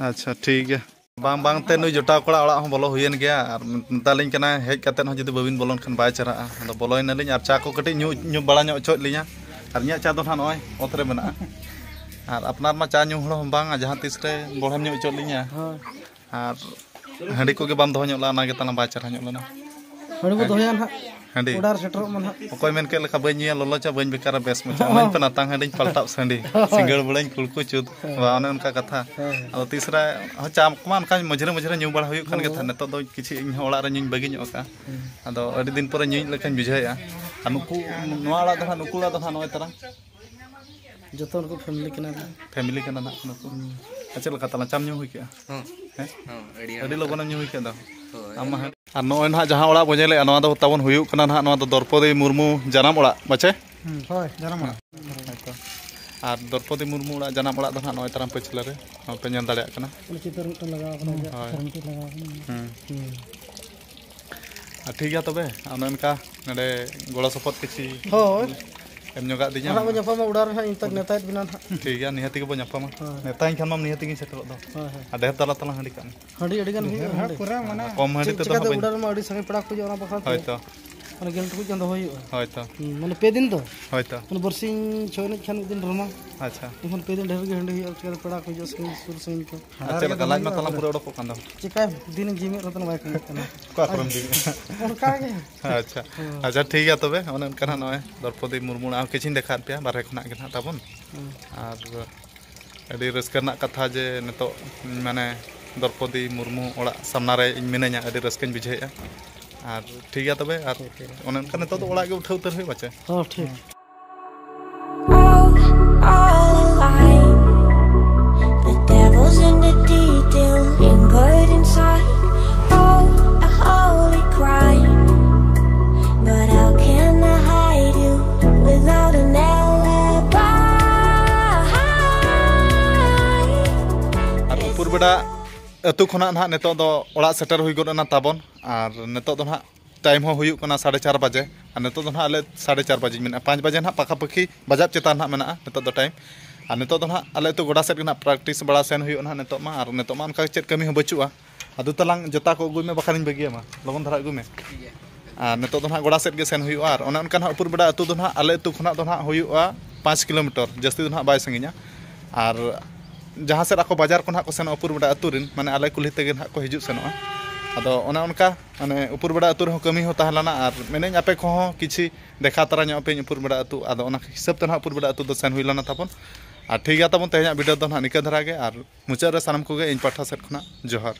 ᱟᱪᱪᱷᱟ, ᱴᱷᱤᱠ ᱜᱮᱭᱟ᱾ ᱵᱟᱝ, ᱵᱟᱝ ᱛᱮ ᱱᱩᱭ ᱡᱚᱴᱟᱣ ᱠᱚᱲᱟ ᱚᱲᱟᱜ ᱦᱚᱸ ᱵᱚᱞᱚ ᱦᱩᱭᱮᱱ ᱜᱮᱭᱟ, ᱟᱨ ᱢᱮᱛᱟᱞᱤᱧ ᱠᱟᱱᱟᱭ ᱦᱮᱡ ᱠᱟᱛᱮᱫ ᱦᱚᱸ ᱡᱩᱫᱤ ᱵᱟᱹᱵᱤᱱ ᱵᱚᱞᱚᱱ ᱠᱷᱟᱱ ᱵᱟᱭ ᱪᱮᱦᱨᱟᱜᱼᱟ᱾ ᱟᱫᱚ ᱵᱚᱞᱚᱭᱮᱱᱟᱞᱤᱧ ᱟᱨ ᱪᱟ ᱠᱚ ᱠᱟᱹᱴᱤᱡ ᱧᱩ, ᱧᱩ ᱵᱟᱲᱟ ᱧᱚᱜ ᱦᱚᱪᱚᱭᱮᱫ ᱞᱤᱧᱟ᱾ ᱟᱨ ᱤᱧᱟᱹᱜ ᱪᱟ ᱫᱚ ᱱᱟᱦᱟᱜ ᱱᱚᱜᱼᱚᱭ ᱚᱛ ᱨᱮ ᱢᱮᱱᱟᱜᱼᱟ᱾ ᱟᱨ ᱟᱯᱱᱟᱨ ᱢᱟ ᱪᱟ ᱧᱩ ᱦᱚᱲ ᱦᱚᱸ ᱵᱟᱝ, ᱡᱟᱦᱟᱸ ᱛᱤᱥ ᱨᱮ ᱵᱚᱲᱦᱮᱢ ᱧᱩ ᱦᱚᱪᱚᱭᱮᱫ ᱞᱤᱧᱟ᱾ ᱦᱳᱭ᱾ ᱟᱨ ᱦᱟᱺᱰᱤ ᱠᱚᱜᱮ ᱵᱟᱢ ᱫᱚᱦᱚ ᱧᱚᱜ ᱞᱮᱫᱟ, ᱚᱱᱟᱜᱮ ᱛᱟᱞᱟᱝ ᱵᱟᱭ ᱪᱮᱦᱨᱟ ᱧᱚᱜ ᱞᱮᱱᱟ᱾ ᱦᱟᱺᱰᱤ ᱵᱚ ᱫᱚᱦᱚᱭᱟ ᱱᱟᱦᱟᱜ᱾ ᱦᱟᱺᱰᱤ? ᱚᱰᱟᱨ ᱥᱮᱴᱮᱨᱚᱜ ᱢᱟ ᱱᱟᱦᱟᱜ᱾ ᱚᱠᱚᱭ ᱢᱮᱱ ᱠᱮᱫ ᱞᱮᱠᱟ, "ᱵᱟᱹᱧ ᱧᱩᱭᱟ ᱞᱚᱞᱚ ᱪᱟ, ᱵᱟᱹᱧ ᱵᱮᱠᱟᱨᱟ ᱵᱮᱥ ᱢᱟᱪᱷᱟ, ᱦᱳᱭ᱾ ᱮᱢᱟᱹᱧ ᱯᱮ ᱱᱟᱛᱟᱝ ᱦᱟᱺᱰᱤᱧ ᱯᱟᱞᱴᱟᱣ ᱥᱟᱺᱰᱤ, ᱦᱳᱭ᱾ ᱥᱤᱸᱜᱟᱹᱲ ᱵᱮᱲᱟᱧ ᱠᱩᱲᱠᱩ ᱪᱩᱛ", ᱦᱳᱭ᱾ ᱵᱟ, ᱚᱱᱮ ᱚᱱᱠᱟ ᱠᱟᱛᱷᱟ᱾ ᱦᱳᱭ᱾ ᱟᱫᱚ ᱛᱤᱥ ᱨᱮ ᱦᱚᱸ ᱪᱟ ᱠᱚᱢᱟ ᱚᱱᱠᱟ ᱢᱟᱡᱷᱮᱨᱮ ᱢᱟᱡᱷᱮᱨᱮ ᱧᱩ ᱵᱟᱲᱟ ᱦᱩᱭᱩᱜ ᱠᱟᱱ ᱜᱮ ᱛᱟᱦᱮᱸᱫ, ᱦᱳᱭ᱾ ᱱᱤᱛᱚᱜ ᱫᱚ ᱠᱤᱪᱷᱩ ᱤᱧ ᱦᱚᱸ ᱚᱲᱟᱜ ᱨᱮ ᱧᱩᱧ ᱵᱟᱹᱜᱤ ᱧᱚᱜ ᱟᱠᱟᱫᱼᱟ᱾ ᱦᱩᱸ᱾ ᱟᱫᱚ ᱟᱹᱰᱤ ᱫᱤᱱ ᱯᱚᱨᱮ ᱧᱩᱭᱮᱫ ᱞᱮᱠᱟᱧ ᱵᱩᱡᱷᱟᱹᱣᱮᱫᱼᱟ᱾ ᱟᱨ ᱱᱩᱠᱩ, ᱱᱚᱣᱟ ᱚᱲᱟᱜ ᱫᱚ ᱦᱟᱸᱜ ᱱᱩᱠᱩ ᱚᱲᱟᱜ ᱫᱚ ᱦᱟᱸᱜ ᱱᱚᱜᱼᱚᱭ ᱛᱟᱨᱟ᱾ ᱡᱚᱛᱚ ᱱᱩᱠᱩ family ᱠᱟᱱᱟ ᱞᱮ᱾ Family ᱠᱟᱱᱟ ᱱᱟᱦᱟᱜ ᱱᱩᱠᱩ᱾ ᱦᱩᱸ᱾ ᱟᱨ ᱪᱮᱫ ᱞᱮᱠᱟ ᱛᱟᱞᱟᱝ ᱪᱟᱢ ᱧᱩ ᱦᱩᱭ ᱠᱮᱜᱼᱟ? ᱦᱚᱸ᱾ ᱦᱮᱸ? ᱦᱚᱸ, ᱟᱹᱰᱤ ᱟᱹᱰᱤ ᱟᱱᱟᱴ᱾ ᱞᱚᱜᱚᱱᱮᱢ ᱧᱩ ᱦᱩᱭ ᱠᱮᱫ ᱫᱚ᱾ ᱦᱳᱭ᱾ ᱟᱢ ᱢᱟ ᱦᱟᱸᱜ᱾ ᱟᱨ ᱱᱚᱜᱼᱚᱭ ᱱᱟᱦᱟᱜ ᱡᱟᱦᱟᱸ ᱚᱲᱟᱜ ᱵᱚ ᱧᱮᱞᱮᱫᱼᱟ, ᱱᱚᱣᱟ ᱫᱚ ᱛᱟᱵᱚᱱ ᱦᱩᱭᱩᱜ ᱠᱟᱱᱟ ᱱᱟᱦᱟᱜ, ᱱᱚᱣᱟ ᱫᱚ ᱫᱨᱚᱯᱚᱫᱤ ᱢᱩᱨᱢᱩ ᱡᱟᱱᱟᱢ ᱚᱲᱟᱜ, ᱵᱟᱪᱮ? ᱦᱩᱸ, ᱦᱳᱭ, ᱡᱟᱱᱟᱢ ᱚᱲᱟᱜ᱾ ᱦᱮᱸ, ᱦᱮᱸ, ᱦᱳᱭᱛᱚ᱾ ᱟᱨ ᱫᱨᱚᱯᱚᱫᱤ ᱢᱩᱨᱢᱩ ᱚᱲᱟᱜ, ᱡᱟᱱᱟᱢ ᱚᱲᱟᱜ ᱫᱚ ᱱᱟᱦᱟᱜ ᱱᱚᱜᱼᱚᱭ ᱛᱟᱨᱟᱢ ᱯᱟᱹᱪᱷᱞᱟᱹ ᱨᱮ, ᱱᱚᱜᱼᱚᱭ ᱯᱮ ᱧᱮᱞ ᱫᱟᱲᱮᱭᱟᱜ ᱠᱟᱱᱟ᱾ ᱚᱱᱟ ᱪᱤᱛᱟᱹᱨ ᱢᱤᱫᱴᱟᱝ ᱞᱟᱜᱟᱣ ᱠᱟᱱᱟ, ᱦᱳᱭ᱾ ᱪᱤᱛᱟᱹᱨ ᱢᱤᱫᱴᱟᱝ ᱞᱟᱜᱟᱣ ᱠᱟᱱᱟ᱾ ᱦᱩᱸ᱾ ᱦᱩᱸ᱾ ᱟᱨ ᱴᱷᱤᱠ ᱜᱮᱭᱟ ᱛᱚᱵᱮ, ᱚᱱᱮ ᱚᱱᱠᱟ ᱱᱚᱰᱮ ᱜᱚᱲᱚ ᱥᱚᱯᱚᱦᱚᱫ ᱠᱤᱪᱷᱤ ᱦᱳᱭ᱾ ᱮᱢ ᱧᱚᱜᱟᱜ ᱫᱤᱧᱟ᱾ ᱟᱨ ᱦᱟᱸᱜ ᱵᱚ ᱧᱟᱯᱟᱢᱟ ᱚᱲᱟᱜ ᱨᱮ ᱦᱟᱸᱜ, ᱤᱧ ᱛᱟᱠ ᱱᱮᱣᱛᱟᱭᱮᱫ ᱵᱮᱱᱟ ᱦᱟᱸᱜ᱾ ᱴᱷᱤᱠ ᱜᱮᱭᱟ, ᱱᱤᱦᱟᱹᱛ ᱜᱮᱵᱚ ᱧᱟᱯᱟᱢᱟ᱾ ᱦᱳᱭ᱾ ᱱᱮᱣᱛᱟᱧ ᱠᱷᱟᱱ ᱢᱟᱢ ᱱᱤᱦᱟᱹᱛ ᱜᱤᱧ ᱥᱮᱴᱮᱨᱚᱜ ᱫᱚ᱾ ᱦᱳᱭ, ᱦᱳᱭ᱾ ᱟᱨ ᱰᱷᱮᱨ ᱛᱟᱞᱟ ᱛᱟᱞᱟᱝ ᱦᱟᱺᱰᱤ ᱠᱟᱜ ᱢᱮ᱾ ᱦᱟᱺᱰᱤ ᱟᱹᱰᱤ ᱜᱟᱱ ᱦᱩᱭᱩᱜᱼᱟ, ᱰᱷᱮᱨ ᱦᱟᱸᱜ ᱦᱟᱺᱰᱤ᱾ ᱯᱩᱨᱟᱹ ᱢᱟᱱᱮ ᱪᱮᱫ ᱪᱤᱠᱟᱹᱛᱮ ᱪᱤᱠᱟᱹᱛᱮ ᱵᱟᱹᱧ ᱚᱲᱟᱜ ᱨᱮᱢᱟ ᱟᱹᱰᱤ ᱥᱟᱸᱜᱮ ᱯᱮᱲᱟ ᱠᱚ ᱦᱤᱡᱩᱜᱼᱟ, ᱚᱱᱟ ᱵᱟᱠᱷᱨᱟ ᱛᱮ᱾ ᱦᱳᱭ ᱛᱚ᱾ ᱢᱟᱱᱮ ᱜᱮᱞ ᱴᱩᱠᱩᱡ ᱜᱟᱱ ᱫᱚᱦᱚᱭ ᱦᱩᱭᱩᱜᱼᱟ᱾ ᱦᱳᱭ ᱛᱚ᱾ ᱦᱩᱸ, ᱢᱟᱱᱮ ᱯᱮ ᱫᱤᱱ ᱫᱚ? ᱦᱳᱭ ᱛᱚ᱾ ᱢᱟᱱᱮ ᱵᱟᱨᱥᱤᱧ ᱪᱷᱚ ᱮᱱᱮᱡ ᱠᱷᱟᱱ ᱢᱤᱫ ᱫᱤᱱ ᱰᱨᱟᱢᱟ᱾ ᱟᱪᱪᱷᱟ᱾ ᱮᱱᱠᱷᱟᱱ ᱯᱮ ᱫᱤᱱ ᱰᱷᱮᱨ ᱜᱮ ᱦᱟᱺᱰᱤ ᱦᱩᱭᱩᱜᱼᱟ, ᱪᱤᱠᱟᱹᱛᱮ ᱯᱮᱲᱟ ᱠᱚ ᱦᱤᱡᱩᱜᱼᱟ ᱥᱟᱺᱜᱤᱧ ᱥᱩᱨ ᱥᱟᱺᱜᱤᱧ ᱠᱚ᱾ ᱟᱨ ᱪᱮᱫ ᱞᱮᱠᱟ ᱞᱟᱡ ᱢᱟᱛᱚ ᱞᱟᱢ ᱯᱩᱨᱟᱹ ᱚᱰᱚᱠᱚᱜ ᱠᱟᱱ ᱫᱚ? ᱪᱮᱠᱟᱭ ᱫᱤᱱ ᱡᱤᱢᱤᱫ ᱨᱮᱫᱚ ᱵᱟᱭ ᱠᱩᱞᱟᱹᱜ ᱠᱟᱱᱟ᱾ ᱚᱠᱟ ᱠᱚᱨᱮᱢ ᱡᱤᱢᱤᱫᱼᱟ? ᱚᱱᱠᱟ ᱜᱮ᱾ ᱟᱪᱪᱷᱟ᱾ ᱦᱮᱸ᱾ ᱟᱪᱪᱷᱟ, ᱴᱷᱤᱠ ᱜᱮᱭᱟ ᱛᱚᱵᱮ, ᱚᱱᱮ ᱚᱱᱠᱟ ᱱᱟᱜ ᱱᱚᱜᱼᱚᱭ ᱫᱨᱚᱯᱚᱫᱤ ᱢᱩᱨᱢᱩ ᱟᱨ ᱠᱤᱪᱷᱩᱧ ᱫᱮᱠᱷᱟᱣᱟᱫ ᱯᱮᱭᱟ, ᱵᱟᱨᱦᱮ ᱠᱷᱚᱱᱟᱜ ᱜᱮ ᱱᱟᱜ ᱛᱟᱵᱚᱱ᱾ ᱦᱮᱸ᱾ ᱟᱨ ᱟᱹᱰᱤ ᱨᱟᱹᱥᱠᱟᱹ ᱨᱮᱱᱟᱜ ᱠᱟᱛᱷᱟ ᱡᱮ ᱱᱤᱛᱚᱜ ᱢᱟᱱᱮ ᱫᱨᱚᱯᱚᱫᱤ ᱢᱩᱨᱢᱩ ᱚᱲᱟᱜ ᱥᱟᱢᱱᱟ ᱨᱮ ᱤᱧ ᱢᱤᱱᱟᱹᱧᱟ, ᱟᱹᱰᱤ ᱨᱟᱹᱥᱠᱟᱹᱧ ᱵᱩᱡᱷᱟᱹᱣᱮᱫᱼᱟ᱾ ᱟᱨ ᱴᱷᱤᱠ ᱜᱮᱭᱟ ᱛᱚᱵᱮ, ᱟᱨ ᱴᱷᱤᱠ, ᱴᱷᱤᱠ᱾ ᱚᱱᱮ ᱚᱱᱠᱟ ᱱᱤᱛᱚᱜ ᱫᱚ ᱚᱲᱟᱜ ᱜᱮ ᱩᱴᱷᱟᱹᱣ ᱩᱛᱟᱹᱨ ᱦᱩᱭᱩᱜᱼᱟ ᱪᱮ? ᱦᱚᱸ, ᱴᱷᱤᱠ᱾ All, all alike. The devil's in the detail. Lingering inside. Oh, a holy crime. But how can I hide you without an alibi? ᱟᱨ ᱩᱯᱩᱨ ᱵᱮᱰᱟ ᱟᱹᱛᱩ ᱠᱷᱚᱱᱟᱜ ᱱᱟᱦᱟᱜ ᱱᱤᱛᱚᱜ ᱫᱚ ᱚᱲᱟᱜ ᱥᱮᱴᱮᱨ ᱦᱩᱭ ᱜᱚᱫ ᱮᱱᱟ ᱛᱟᱵᱚᱱ᱾ ᱟᱨ ᱱᱤᱛᱚᱜ ᱫᱚ ᱱᱟᱦᱟᱜ ᱴᱟᱭᱤᱢ ᱦᱚᱸ ᱦᱩᱭᱩᱜ ᱠᱟᱱᱟ ᱥᱟᱲᱮ ᱪᱟᱨ ᱵᱟᱡᱮ᱾ ᱟᱨ ᱱᱤᱛᱚᱜ ᱫᱚ ᱱᱟᱦᱟᱜ ᱟᱞᱮ ᱥᱟᱲᱮ ᱪᱟᱨ ᱵᱟᱡᱮᱧ ᱢᱮᱱᱟ, ᱯᱟᱸᱪ ᱵᱟᱡᱮ ᱱᱟᱦᱟᱜ ᱯᱟᱠᱟᱯᱟᱠᱤ ᱵᱟᱡᱟᱨ ᱪᱮᱛᱟᱱ ᱱᱟᱦᱟᱜ ᱢᱮᱱᱟᱜᱼᱟ ᱱᱤᱛᱚᱜ ᱫᱚ ᱴᱟᱭᱤᱢ᱾ ᱟᱨ ᱱᱤᱛᱚᱜ ᱫᱚ ᱱᱟᱦᱟᱜ ᱟᱞᱮ ᱟᱹᱛᱩ ᱜᱚᱰᱟ ᱥᱮᱫ ᱜᱮ ᱱᱟᱦᱟᱜ ᱯᱨᱮᱠᱴᱤᱥ ᱵᱟᱲᱟ ᱥᱮᱱ ᱦᱩᱭᱩᱜᱼᱟ ᱱᱟᱦᱟᱜ ᱱᱤᱛᱚᱜ ᱢᱟ᱾ ᱟᱨ ᱱᱤᱛᱚᱜ ᱢᱟ ᱚᱱᱠᱟ ᱪᱮᱫ ᱠᱟᱹᱢᱤ ᱦᱚᱸ ᱵᱟᱹᱪᱩᱜᱼᱟ᱾ ᱟᱫᱚ ᱛᱟᱞᱟᱝ ᱡᱚᱛᱟ ᱠᱚ ᱟᱹᱜᱩᱭ ᱢᱮ, ᱵᱟᱠᱷᱟᱱᱤᱧ ᱵᱟᱹᱜᱤᱭᱟᱢᱟ, ᱞᱚᱜᱚᱱ ᱫᱷᱟᱨᱟ ᱟᱹᱜᱩᱭ ᱢᱮ᱾ ᱟᱨ ᱱᱤᱛᱚᱜ ᱫᱚ ᱱᱟᱦᱟᱜ ᱜᱚᱰᱟ ᱥᱮᱫ ᱜᱮ ᱥᱮᱱ ᱦᱩᱭᱩᱜᱼᱟ᱾ ᱟᱨ ᱚᱱᱮ ᱚᱱᱠᱟ ᱱᱟᱦᱟᱜ ᱩᱯᱩᱨ ᱵᱮᱰᱟ ᱟᱹᱛᱩ ᱫᱚ ᱱᱟᱦᱟᱜ ᱟᱞᱮ ᱟᱹᱛᱩ ᱠᱷᱚᱱᱟᱜ ᱫᱚ ᱱᱟᱦᱟᱜ ᱦᱩᱭᱩᱜᱼᱟ ᱯᱟᱸᱪ ᱠᱤᱞᱳᱢᱤᱴᱟᱨ, ᱡᱟᱹᱥᱛᱤ ᱫᱚ ᱱᱟᱦᱟᱜ ᱵᱟᱭ ᱥᱟᱺᱜᱤᱧᱟ᱾ ᱟᱨ ᱡᱟᱦᱟᱸ ᱥᱮᱫ ᱟᱠᱚ ᱵᱟᱡᱟᱨ ᱠᱚ ᱱᱟᱦᱟᱜ ᱠᱚ ᱥᱮᱱᱚᱜᱼᱟ ᱩᱯᱩᱨ ᱵᱮᱰᱟ ᱟᱹᱛᱩ ᱨᱮᱱ, ᱢᱟᱱᱮ ᱟᱞᱮ ᱠᱩᱞᱦᱤ ᱛᱮᱜᱮ ᱱᱟᱦᱟᱜ ᱠᱚ ᱦᱤᱡᱩᱜ ᱥᱮᱱᱚᱜᱼᱟ᱾ ᱟᱫᱚ ᱚᱱᱮ ᱚᱱᱠᱟ ᱢᱟᱱᱮ ᱩᱯᱩᱨ ᱵᱮᱰᱟ ᱟᱹᱛᱩ ᱨᱮᱦᱚᱸ ᱠᱟᱹᱢᱤ ᱦᱚᱸ ᱛᱟᱦᱮᱸ ᱞᱮᱱᱟ᱾ ᱟᱨ ᱢᱮᱱᱮᱫ ᱟᱹᱧ ᱟᱯᱮ ᱠᱚᱦᱚᱸ ᱠᱤᱪᱷᱤ ᱫᱮᱠᱷᱟᱣ ᱛᱟᱨᱟ ᱧᱚᱜ ᱟᱯᱮᱭᱟᱹᱧ ᱩᱯᱩᱨ ᱵᱮᱰᱟ ᱟᱹᱛᱩ᱾ ᱟᱫᱚ ᱚᱱᱟ ᱦᱤᱥᱟᱹᱵ ᱛᱮ ᱱᱟᱦᱟᱜ ᱩᱯᱩᱨ ᱵᱮᱰᱟ ᱟᱹᱛᱩ ᱫᱚ ᱥᱮᱱ ᱦᱩᱭ ᱞᱮᱱᱟ ᱛᱟᱵᱚᱱ᱾ ᱟᱨ ᱴᱷᱤᱠ ᱜᱮᱭᱟ ᱛᱟᱵᱚᱱ, ᱛᱮᱦᱮᱧᱟᱜ ᱵᱷᱤᱰᱤᱭᱳ ᱫᱚ ᱱᱟᱦᱟᱜ ᱱᱤᱠᱟᱹ ᱫᱷᱟᱨᱟ ᱜᱮ᱾ ᱟᱨ ᱢᱩᱪᱟᱹᱫ ᱨᱮ ᱥᱟᱱᱟᱢ ᱠᱚᱜᱮ ᱤᱧ ᱯᱟᱦᱴᱟ ᱥᱮᱫ ᱠᱷᱚᱱᱟᱜ ᱡᱚᱦᱟᱨ᱾